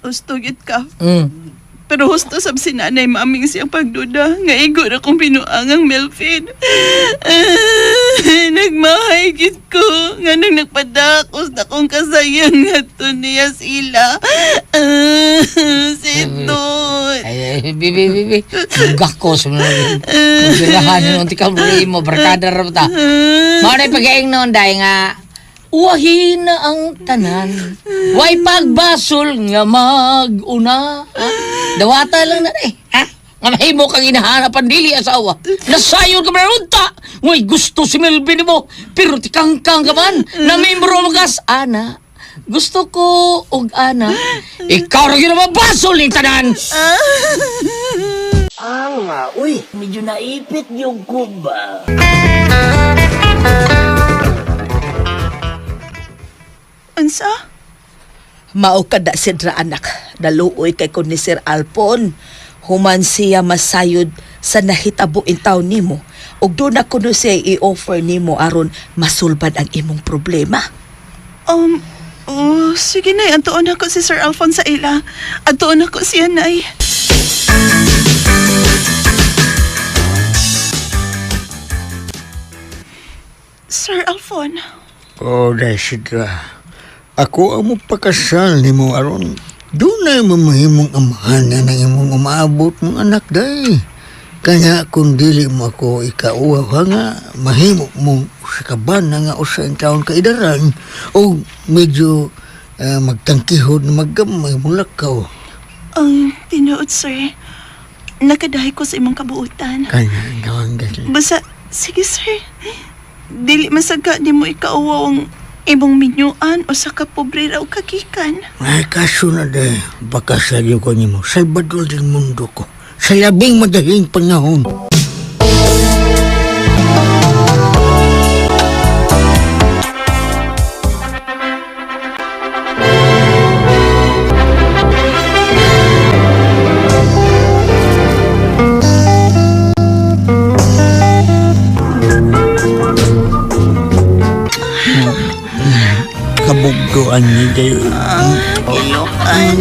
Ustugit ka. Mm. Pero husto sab si nanay maming siyang pagduda. Nga igo ra kong pinuangang Melvin. Ah, nagmahay gid ko. Nga nang nagpadakos na kong kasayang nga to niya sila. Ah, si Dot. Ay, ay, bibi, bibi. Bugak ko sa mga magirahan yun. Tika mo, barkada ra ta. Mao na pag-aing noon dahil nga, uwahin na ang tanan. Way pagbasol nga mag-una. Ha? Dawata lang na eh. Ha? Nga mahimo kang inahanapan dili asawa. Nasayon ka man unta. Ngay gusto si Melvin mo. Pero tikangkang ka man. Namimbro mo kas, ana. Gusto ko og ana. Ikaw ra gyud ang mabasol ning tanan. Ah, uy. Medyo naipit yung kuba. Unsa? Mao kada sidra anak, naluoy kay ko ni Sir Alpon. Human siya masayod sa nahitabo in taon nimo. Ug doon na kuno siya i-offer nimo aron masulbad ang imong problema. Oh, sige nay, antuon ako si Sir Alphonse sa ila. Antuon ako siya, nay. Sir Alphon, Oh, dahil sidra. Ako ang mapakasal ni mo aron. Doon na mamahimong amahan na ng imong umaabot mong anak day. Kanya kung dili mo ako ikauwaw ha nga, mahimo mo sa kaban na nga usa ang taon kaidaran o medyo Magtangkihod na maggamay mulakaw. Ang tinuod, sir. Nakadahi ko sa imong kabuutan. Kana, gawang gali. Basta, sige, sir. Dili masaga di mo ikauwaw ang imong minyuan o sa kapobre raw kagikan. Ay, kaso na dahil. Baka sa iyo ko nimo. Salvador del mundo ko. Sa labing madahing panahon. Kabugduan ni kayo. Ilokan.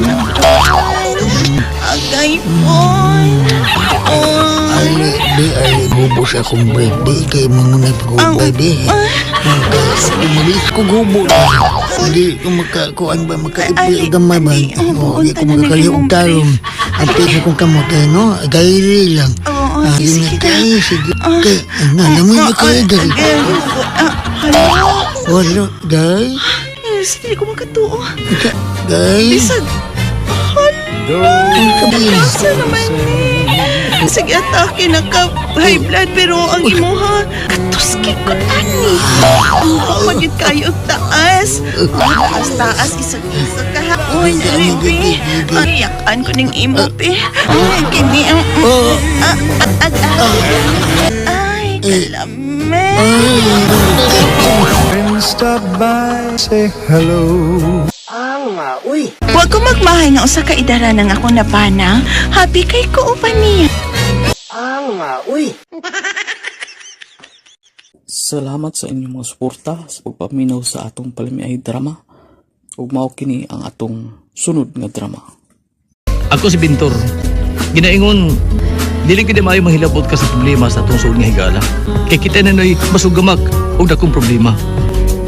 Agay po. Ay, di ay gubo sa akong break. Di kay mangunay pag-ubay, di. Mabilis ko gubo. Di ko makakuan ba, makaipil gamay ba. Oo, Di ko makakaliog tarong. Ang pisa kong kamot, eh, no? Gairi lang. Oo, Ah, yun sige na kayo, sige. Kay, ano, alam mo na kayo, dali. Hello? Wala, day. Yes, dili ko makatuo. Day. Bisag, hala! Asa naman ni? Sige, atake na ka high blood pero ang imuha katuski ko ani. Ang pagit kayo og taas. Ang taas taas isag-isa ka ha. Uy, dali be. Ay, yakan ko ning imo be. Ay, kini ang ah, at at ah. Ay, kalame. Stop by, say hello. Wa ko magmahay nga usa ka idara nang ako nabana. Happy kay ko uban niya. Salamat sa inyong mga suporta sa pagpaminaw sa atong palamiay drama. Ug mao kini ang atong sunod nga drama. Ako si Bintor. Ginaingon, dili gid maayo mahilabot ka sa problema sa atong suod nga higala. Kay kita na noy masugamak og dakong problema.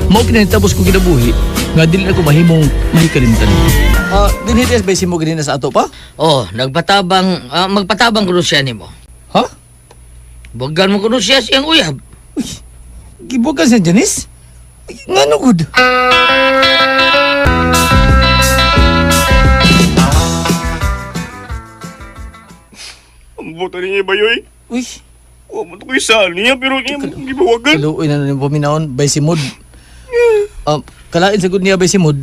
Mao kini tapos ko kinabuhi nga dili na ko mahimong mahikalimtan. Ah, dinhi des ba si mo ganina sa ato pa? Oh, nagpatabang, magpatabang kuno siya nimo. Ha? Buwagan mo kuno siya siyang uyab. Gibugan siya Janice? Ngano gud? Ang buta niya ba yoy? Uy. Wa man to ko'y saan niya pero niya gibawagan. Kaluoy na nimo paminawon bay si Mod. Kalain sa gud niya bay si Mod.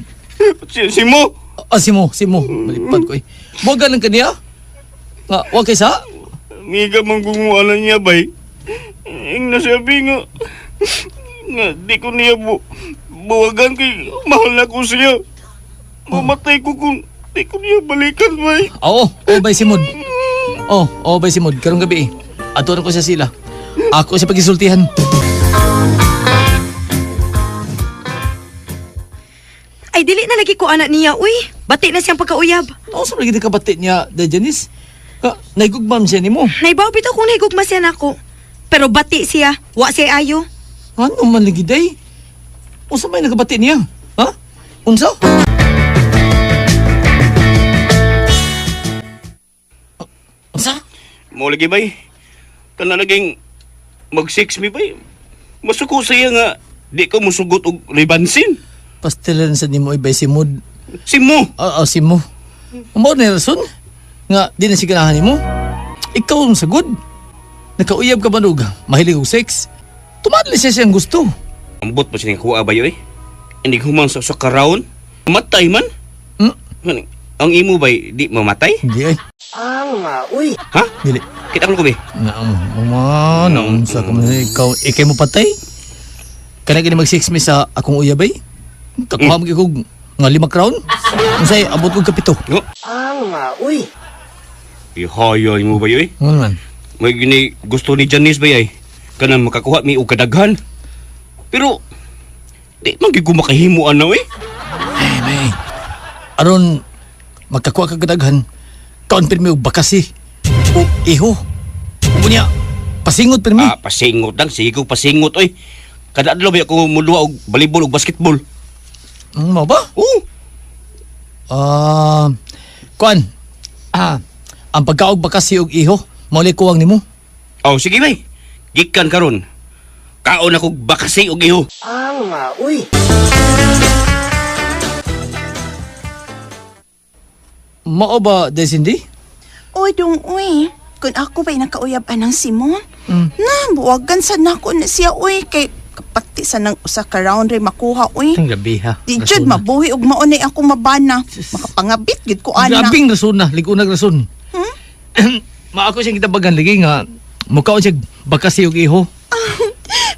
Si, si mo. Ah, si mo, si mo. Malipad ko eh. Buwagan lang kaniya? Nga, wa kay sa? Miga manggungualan niya bay. Ing nasabi nga nga di ko niya buwagan kay mahal na ko siya. Mamatay ko kung di ko niya balikan bay. Oo, oh, bay si Mod. Oh, oh bay si Mod, karong gabi eh. Ato na ko siya sila. Ako siya pagisultihan. Ay, dili na lagi ko anak niya, uy. Bati na siyang pagkauyab. Ano sa lagi ka bati niya, da Janice? Ka, naigugmam siya nimo. Naibaw bitaw kung nahigugma siya nako. Pero bati siya, wa siya ayo. Ano man lagi day? Unsa may nagabati niya? Ha? Unsa? Unsa? Mo lagi bay. Kana laging mag six mi bay. Masuko siya nga di ko musugot og ribansin. Pastilan sa nimo ibay si Mod. Si mo. Oo, si mo. Mao na rason nga di na siya ganahan nimo. Ikaw ang sagod. Nakauyab ka ba nog? Mahilig og sex. Tumadli siya siyang gusto. Ambot pa siya kuha ba yoy? Hindi human sa sa karaon. Matay man. Hmm? Ang imo bay di mamatay? Hindi ay. Ha? Dili. Kita ko be. Na, mama, naunsa ka man ikaw, ikay mo patay? Kana gini mag six mi sa akong uyab ay? Kakuha mo kog nga 5 crown? Unsay abot kog kapito? Ihaya mo ba yoy? Ano man? May gini gusto ni Janice ba yay? Kanang makakuha mi og kadaghan. Pero di man gyud ko makahimo ano eh. Ay, may. Aron makakuha ka kadaghan, kaon pirmi og bakasi. O iho. Unya, pasingot pirmi. Ah, pasingot lang sige ko pasingot oy. Kada adlaw ba ako muluwa og volleyball og basketball. Mao ba? Oo. Kuan. Ang pagkaog bakasi og iho, mao kuwang nimo. Oh, sige bay. Gikan karon. Kaon ako bakasi og iho. Mao ba, Desindi? Oy, dong, uy. Kung ako ba'y nakauyab anang Simon? Na, buwagan sa nako na siya, uy. Kay kapati sa nang usa ka round ray makuha, uy. Ang gabi ha. Di jud mabuhi og maunay akong mabana. Makapangabit gid ko ana. Grabing rason na, ligunag rason. Maako siyang kitabagan lagi nga mukhaon siya bakasi og iho.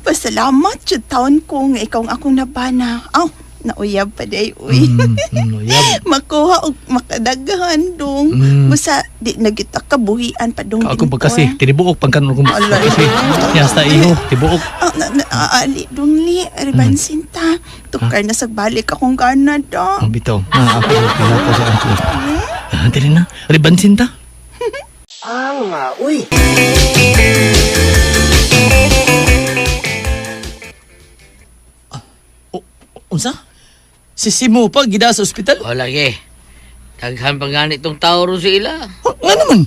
Pasalamat jud taon ko nga ikaw ang akong nabana. Aw, nauyab pa day, uy. Uyab. Makuha og makadaghan dong. Basta di na kita kabuhian pa dong. Ako bakasi, tinibuok pangkanon kong Alay. bakasi. Yasta iho, tibuok. Ah, na, na, aali dong li, ribansin ta. Tukar na sa balik akong Canada. Ang bitaw. Na ako pila ko sa ako. Ah, dili na. Ribansin ta. Ang uy. Unsa? Si Simo pa gida sa ospital? O lagi. Daghan pa gani tong tao ron sa ila. Nga naman.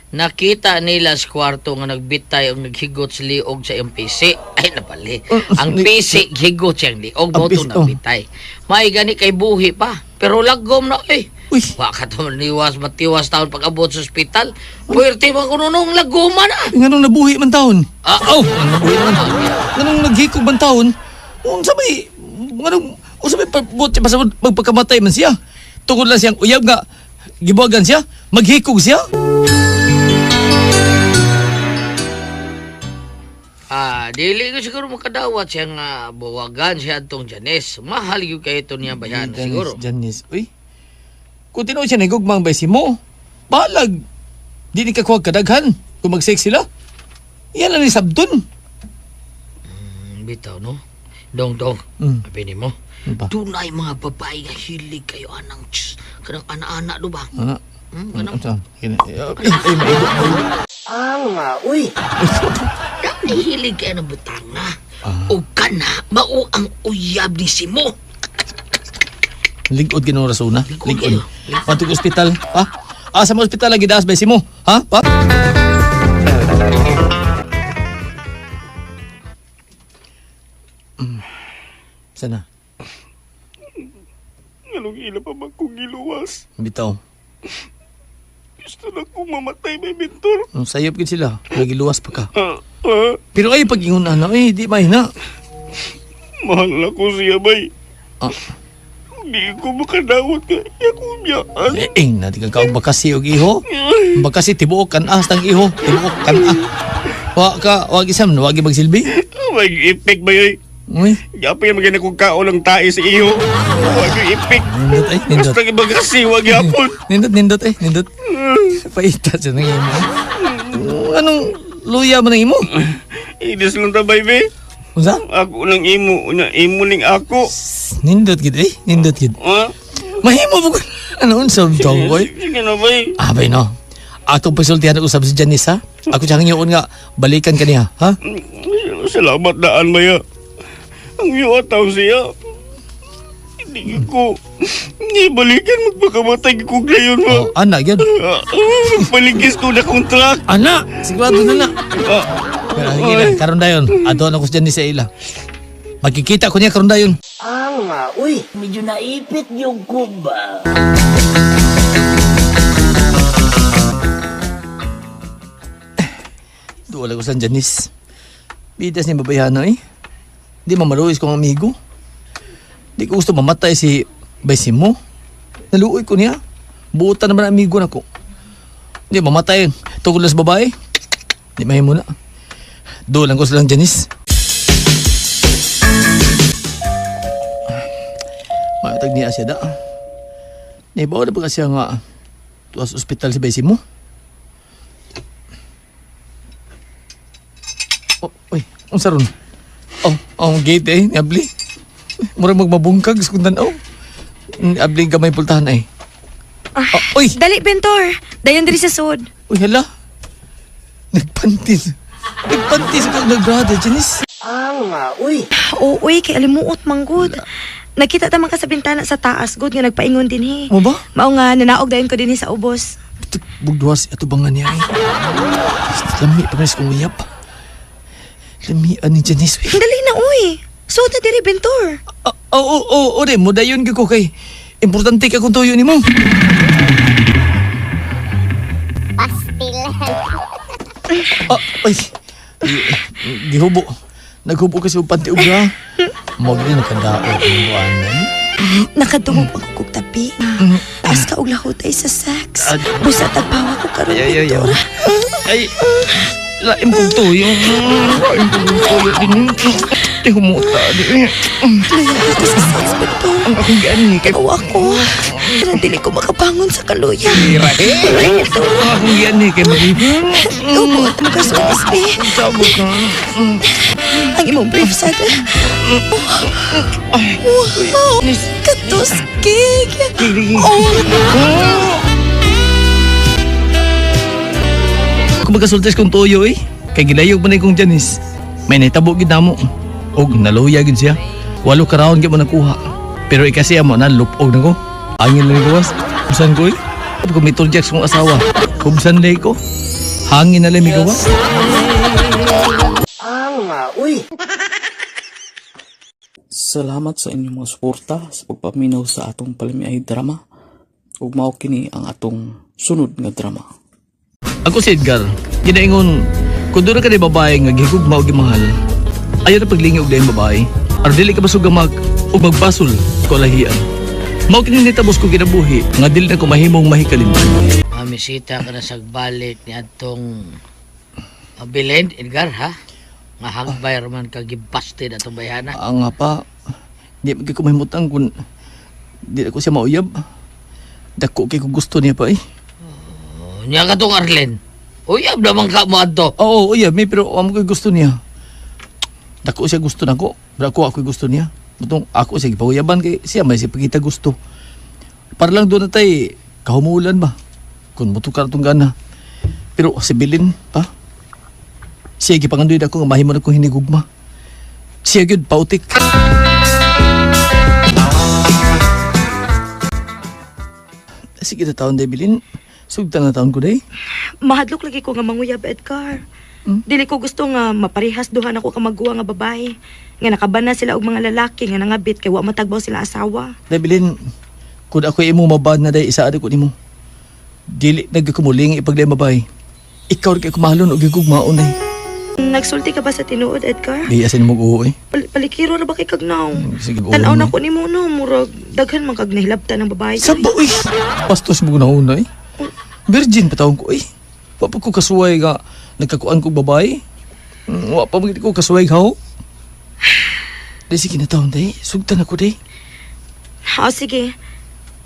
Nakita nila sa kwarto nga nagbitay ang naghigot sa liog sa iyang PC. Ay, napali. Ang PC higot siyang liog. Ang Mo PC, itong nagbitay. May gani kay buhi pa. Pero lagom na eh. Uy. Wa ka to niwas matiwas taon pag-abot sa ospital. Puwerte pa kuno nung lagoma na. Nganong nabuhi man taon? Ah, Oh, nabuhi man. Nganong naghikog man taon? Unsa may nganong unsa may pagbuot siya basta magpakamatay man siya. Tungod lang siyang uyab nga gibuwagan siya, maghikog siya. Ah, dili ko siguro makadawat siya nga buwagan siya atong Janes. Mahal gyud kay ito niya bayan siguro. Janice, uy. Kung tinuod siya nagugmang bay si mo, balag. Di ni kakuha kadaghan kung mag-sex sila. Yan lang ni sabton. Bitaw no. Dong dong. Abi nimo. Ano ba? Dunay mga babae nga hilig kayo anang tss, kanang ana-ana do ba? Ana. Kanang Ano? Ay, ay, maigo. Ang uy. Kanang hilig kayo ng butanga. O kana mao ang uyab ni Simo. Ligod ginoo rasuna. Ligod. Patug ospital, ha? Asa mo ospital lagi daas bay si mo? Ha? Pa? Sana. Anong ila pa ba kong giluwas? Bitaw. Gusto na kong mamatay, may mentor. Ang sayop gid sila. Nagiluwas pa ka. Ah, ah, Pero ay pag-ingon na, eh, di may na. mahal na ko siya, bay. Ah. Hindi ko makadawat ka. Ako biyaan. Eh, eh natin kang kaog bakasi og iho. Bakasi tibuok kan ah tang iho, tibuok kan ah. Wa ka, wa gisam, wa gi magsilbi. May ipik ba yun? Uy, Yapay maganda kong kaon ng tae sa iyo. Wag yung ipik. nindot ay, nindot. Basta ibagasi, wag yapon. Nindot, nindot eh, nindot. Paita siya ng imo. Anong luya man ang imo? Inis lang ta, baby. Unsa? Ako lang imo, una imo ning ako. Nindot gid eh, nindot gid. Ha? Mahimo mo ko. Ano unsa to, boy? Sige na, bay. Ah, bay no. Atong pagsultihan ako usab si Janice ha. Ako siyang ngayon nga balikan kaniya, ha? Salamat daan, maya. Ang iyo ataw siya. Hindi ko. Hindi balikan magpakamatay ko ngayon mo. Oh, ana gyud. Magpaligis ko na kong truck. Ana, sigurado na na. Ah, Pero sige na, karon dayon. Ato na ko si Janice sa ila. Magkikita ko niya karon dayon. Ang uy. Medyo naipit yung kuba. Duwala ko sa Janice. Bitas ni babayana eh. Di mamaluis kong amigo. Di ko gusto mamatay si Baysimo. Naluoy ko niya. Buutan naman ang amigo na ko. Di mamatay. Tungkol lang sa babae. Di mahimo na. Duwalan ko silang Janice. Matag niya siya da. Naibaw na ba kasi nga tuwas ospital si Baysimo? Oh, uy, unsa ron? Oh, oh, ang gate eh, ni Abli. Mura magmabungkag sa kung tanaw. Ni Abli gamay pultahan ay. Oh, uy, Dali, Bentor. Dayon diri sa sud. uy, hala. Nagpantis. Nagpantis ka nagbrada, Janice. Ang uy. Oo, uy, kay alimuot manggod. Nakita ta man ka sa bintana sa taas, good nga nagpaingon din he. Mo ba? Mao nga nanaog dayon ko dinhi sa ubos. Bugduas ato bangan niya eh. Lami pa man kong uyap. Lamian ni Janice. Uy. Dali na uy. Suod na diri Bentor. Oo, oo, oo, oo, mo dayon gyud ko kay importante ka kung tuyo nimo. Ah, ay. Gihubo. Naghubo kasi og panty og bra. Mo gid nakadaot ang buanan. Nakadungog ako kog tabi. Taas ka og lahutay sa sex. Busa tagpawa ko karon. Ay, ay, ay, ay. Ay, laim kong tuyo. Laim kong tuyo din. Di humuta. Di. Luya ako sa sex, Victor. Ang akong gani. Kay... Awa ko. Pero dili ko makabangon sa kaluya. Tira. Eh, ang akong gani. Kay magi... Ubo at magasultis, be. Sabot na. Ang imong brief sad. Wow! Katuskig! Oh! Kung magkasultis kong tuyo eh. Kay gilayog man kong Janice. May nahitabo gid namo. Og naluya gid siya. Walo ka round gid mo nakuha. Pero ikasi amo na lupog na ko. Angin lang gawas. Kubsan ko eh. Kung may turjaks kong asawa. Kubsan lay ko. Hangin na lang may gawas. Salamat sa inyong mga suporta sa pagpaminaw sa atong palamiay drama. Ug mao kini ang atong sunod nga drama. Ako si Edgar. Ginaingon, kung doon ka ni babae nga gihigugma o gimahal, ayaw na paglingi og laing babae. Aron dili ka masugamag o magbasol kalahian. Mao kini nitabos ko kinabuhi nga dili na ko mahimong mahikalimtan. Mamisita ka na sa balik ni atong Bilin, Edgar, ha? Nga hangbay raman ka gibasted atong bayhana. Ang nga pa, di man kay ko mahimutang kung di na ko siya mauyab. Dako kay ko gusto niya pa eh. Oh, nya ka tong Arlen. Uyab naman ka mo adto. Oo, uyab mi pero amo ko'y gusto niya. Dako siya gusto nako. Pero ako ako'y gusto niya. Butong ako siya gipauyaban kay siya may siya pagita gusto. Para lang doon na tay kahumulan ba. Kung mutukar tong gana. Pero si Bilin pa. Siya gipangandoy ako nga mahimo na kong hinigugma. Siya gyud pautik. Sige na taon day Bilin. Sugtan na taon ko day. Mahadlok lagi ko nga manguyab, Edgar. Dili ko gusto nga maparehas duha nako ka maguwa nga babae. Nga nakabana sila og mga lalaki nga nangabit kay wa matagbaw sila asawa. Day Bilin, kung ako imo mabad na day isa ko nimo. Dili nagkumuling ipagday mabay. Ikaw ra kay kumahalon og gigugmaon day. Nagsulti ka ba sa tinuod, Edgar? Di asin mo oo eh. Palikiro ra ba kay kagnaw? Sige, oo. Tan-aw na ko nimo no, murag daghan man kag nahilabtan ng babae. Saba uy. Pastos mo na eh. Virgin pa taon ko eh. Wa pa ko kasuway nga nagkakuan kog babae. Wa pa man gid ko kasuway haw. Di sige na taon day. Sugtan ako day. Ah, sige.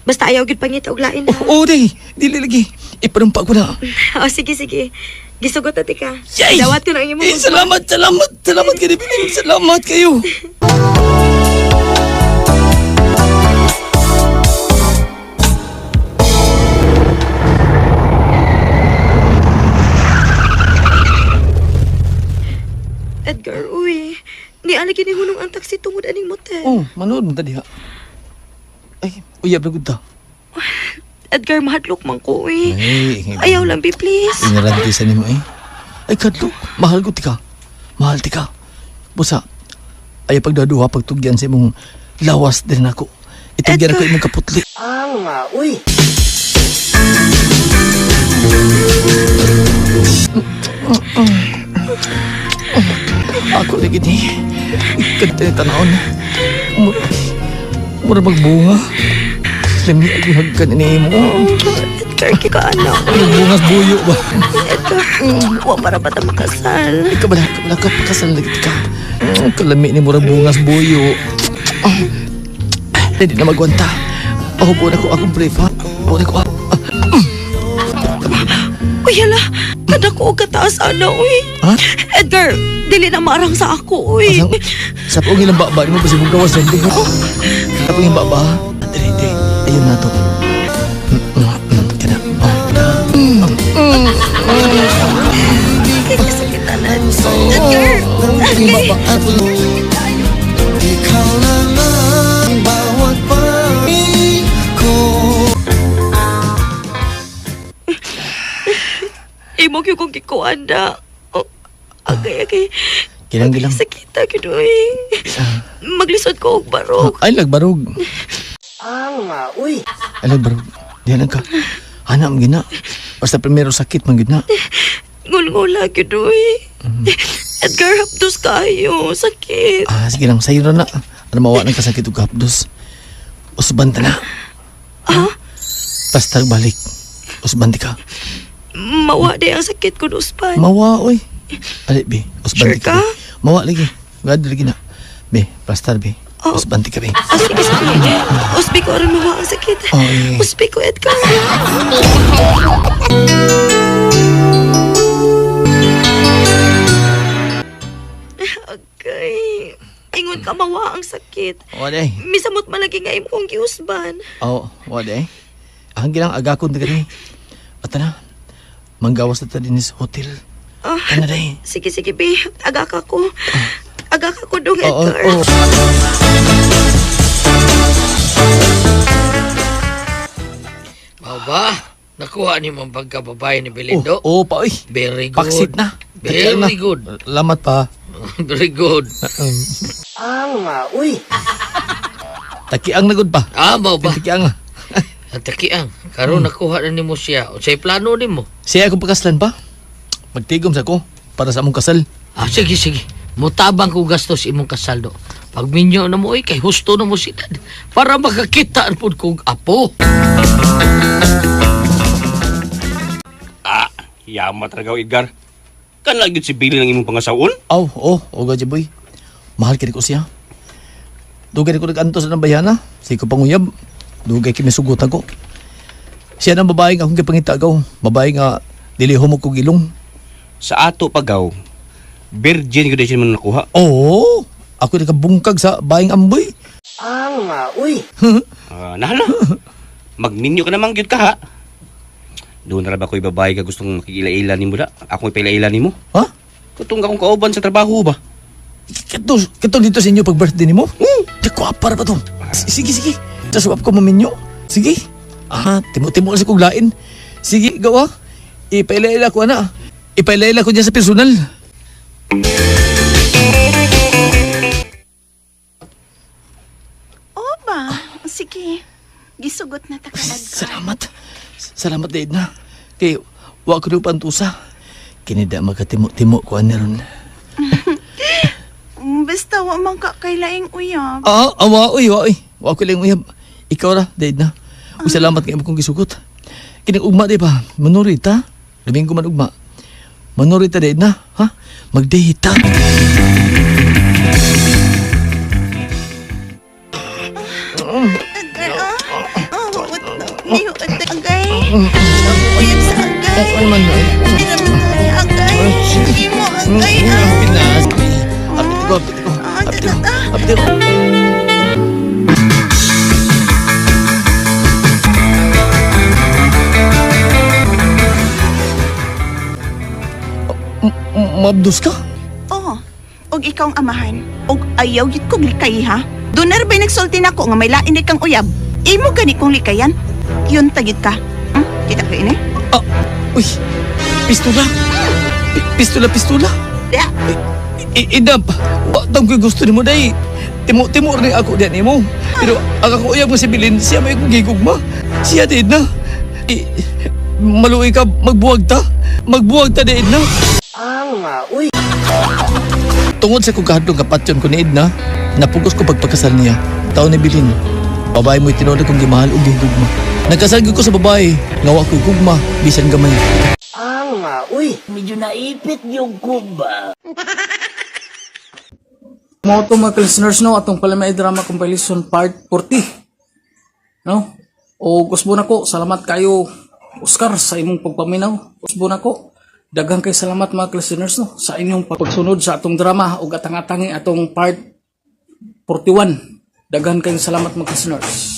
Basta ayaw gid pangita og lain ha. Oo day. Dili lagi. Ipanumpa ko na. Oh, sige sige. Gisugot na tika. Yay! Dawat ko na ang imong Eh, salamat, salamat, salamat kayo, Bilin. Salamat kayo. Edgar, uy. Ni ala gini hunong ang taxi tungod aning motel. Oh, manood mo ta diha. Ay, uyab na gud ta. Edgar, mahadlok man ko, uy. Ay, Ayaw lang, be, please. Ignorante sa nimo eh. Ay, kadlok, mahal ko tika. Mahal tika. Busa, ay pagdaduha pagtugyan sa imong lawas din ako. Itugyan ako imong kaputli. Uy. Ako lagi ni. Kanta ni tanawon. Mura magbunga. Lami ay hagkan ni mo. Edgar, kika anak. Bungas buyo ba? Edgar, wa para ba ta makasal? Ikaw ba ka ka pakasal lagi ka. Kalami ni mura bungas buyo. Hindi na magwanta. Pahubo na ko akong brief ha. Pahubo na ko. Uy, hala. Kada ko og kataas ana, uy. Ha? Edgar, dili na maarang sa ako, uy. Asang, sa pong ilang baba, di mo pa si gawas na hindi. Sa pong ilang baba, dili, dili. Ayun na to. Kana. Kay kasakitan na. Edgar! Edgar! Ikaw na lang bawat pag ko. Imo gyud kong gikuan na. Oh, agay, agay. Gilang, gilang. Sakita gyud, uy. Maglisod ko og barog. Ay, lagbarog. Uy. Ay, lagbarog. Diyan lang ka. Hanam gina. Basta primero sakit man gid na. Ngulngula gyud oy. Edgar, hapdos kayo. Sakit. Ah, sige lang, sayo na na. Ano mawa ng kasakit og hapdos. Usban ta na. Ah? Basta balik. Usban di ka. Mawa di ang sakit ko usban. Mawa oy. Ali be, usban Sure di ka. ka? Be. Mawa lagi. Gad lagi na. Be, basta be. Usban di ka be. Ah, sige, sige. Usbi ko aron mawa ang sakit. Oh, eh. Usbi ko, Edgar. Okay. Ingon ka mawa ang sakit. Wa day. Misamot man lagi nga imo kong giusban. Oh, wa day. Ang gilang agakon di ka day. At na. Manggawas na ta din sa hotel. Ah, Ano day? Sige, sige, be. Aga ka ko. Aga ka ko dong, Oo, Edgar. oo. Mao ba? Nakuha ni mong pagkababae ni Belindo? Oo, pa oy. Very good. Paksit na. Very Takian na. good. Lamat pa. Very good. Ang uy. Takiang na gud pa. Ah, mao ba? Takiang. Ang takiang. Karon nakuha na nimo siya. Unsay plano nimo? Siya akong pagkaslan pa. Magtigom sa ko para sa among kasal. Ah, sige, sige. Mutabang ko gastos imong kasaldo. Pagminyo na mo, oy, kay husto na mo si dad. Para makakita pud kog apo. Ah, yama talaga Edgar. Kana gyud si Billy ng imong pangasawon? Aw, oh, oh, gadya boy. Mahal kini ko siya. Dugay ko nag-antos sa bayana. Sige ko panguyab. Dugay kini sugot ako. Siya ng babae nga akong gipangita gaw. Babae nga dili humok kog ilong. Sa ato pagaw, virgin gyud siya man nakuha. Oo, ako nakabungkag sa baing amboy. Ang uy. Ah, nahala. Magminyo ka naman gyud ka ha. Doon na ra ba ko'y babae ka gustong makikila-ila nimo da? Ako ipaila-ila nimo. Ha? Katong akong kauban sa trabaho ba? Kato, kato dito sa inyo pag birthday nimo? Di ko apar pa to. Sige, sige. Sa suwap ko maminyo. Sige. Ah, timo-timo sa kong lain. Sige, gawa. Ipaila-ila ko ana. Ipaila-ila ko niya sa personal. Oo ba? Sige. Gisugot na ta ka, Edgar. Salamat. Salamat, Edna. Kay, wa ko pantusa. Kini da makatimo-timo ko ani ron. Basta wa man ka kay laing uyab. Ah, awa, uy, wa, uy. Wa ko lang uyab. Ikaw ra, Edna. Uy, salamat kay imo kong gisugot. Kining ugma di ba? Manurita. Domingo man ugma. Manurita, Edna. Ha? Magdehita. Edgar, ah. Oh, what na? Niyo, agay. Uyab sa agay. Ay, man. Hindi naman tayo agay. Imo agay, ah. Pinas. Apit ko, apit ko. Apit ko. Apit ko. Mabdos ka? Oh, og ikaw ang amahan. Og ayaw gid kong likay ha. Doon ba'y nagsulti nako nga may lain kang uyab. Imo gani kong likayan. Yun tagit ka. Kita ka ini? Ah, uy, pistola. Pistola, pistola. Ya. Idap, wa tang ko'y gusto nimo day. Timo-timo rin ako diyan nimo. Pero ang ako uyab mo si Bilin, siya may akong gigugma. Siya din na. Maluoy ka, magbuwag ta. Magbuwag ta din na. Ang uy. Tungod sa kong kahadlong kapatyon ko ni Edna, napugos ko pagpakasal niya. Taon ni Bilin. Babae mo'y tinuod kong gimahal ug gigugma. Nagkasal gyud ko sa babae, nga wa ko'y gugma, bisan gamay. Ang uy. Medyo naipit yung kumba. Mo to mga listeners no atong Palamay Drama Compilation Part 40. No? O usbo nako, salamat kayo Oscar sa imong pagpaminaw. Usbo nako. Daghang kay salamat mga listeners no sa inyong pagsunod sa atong drama ug atang-atangi atong part 41. Daghan kayong salamat mga listeners.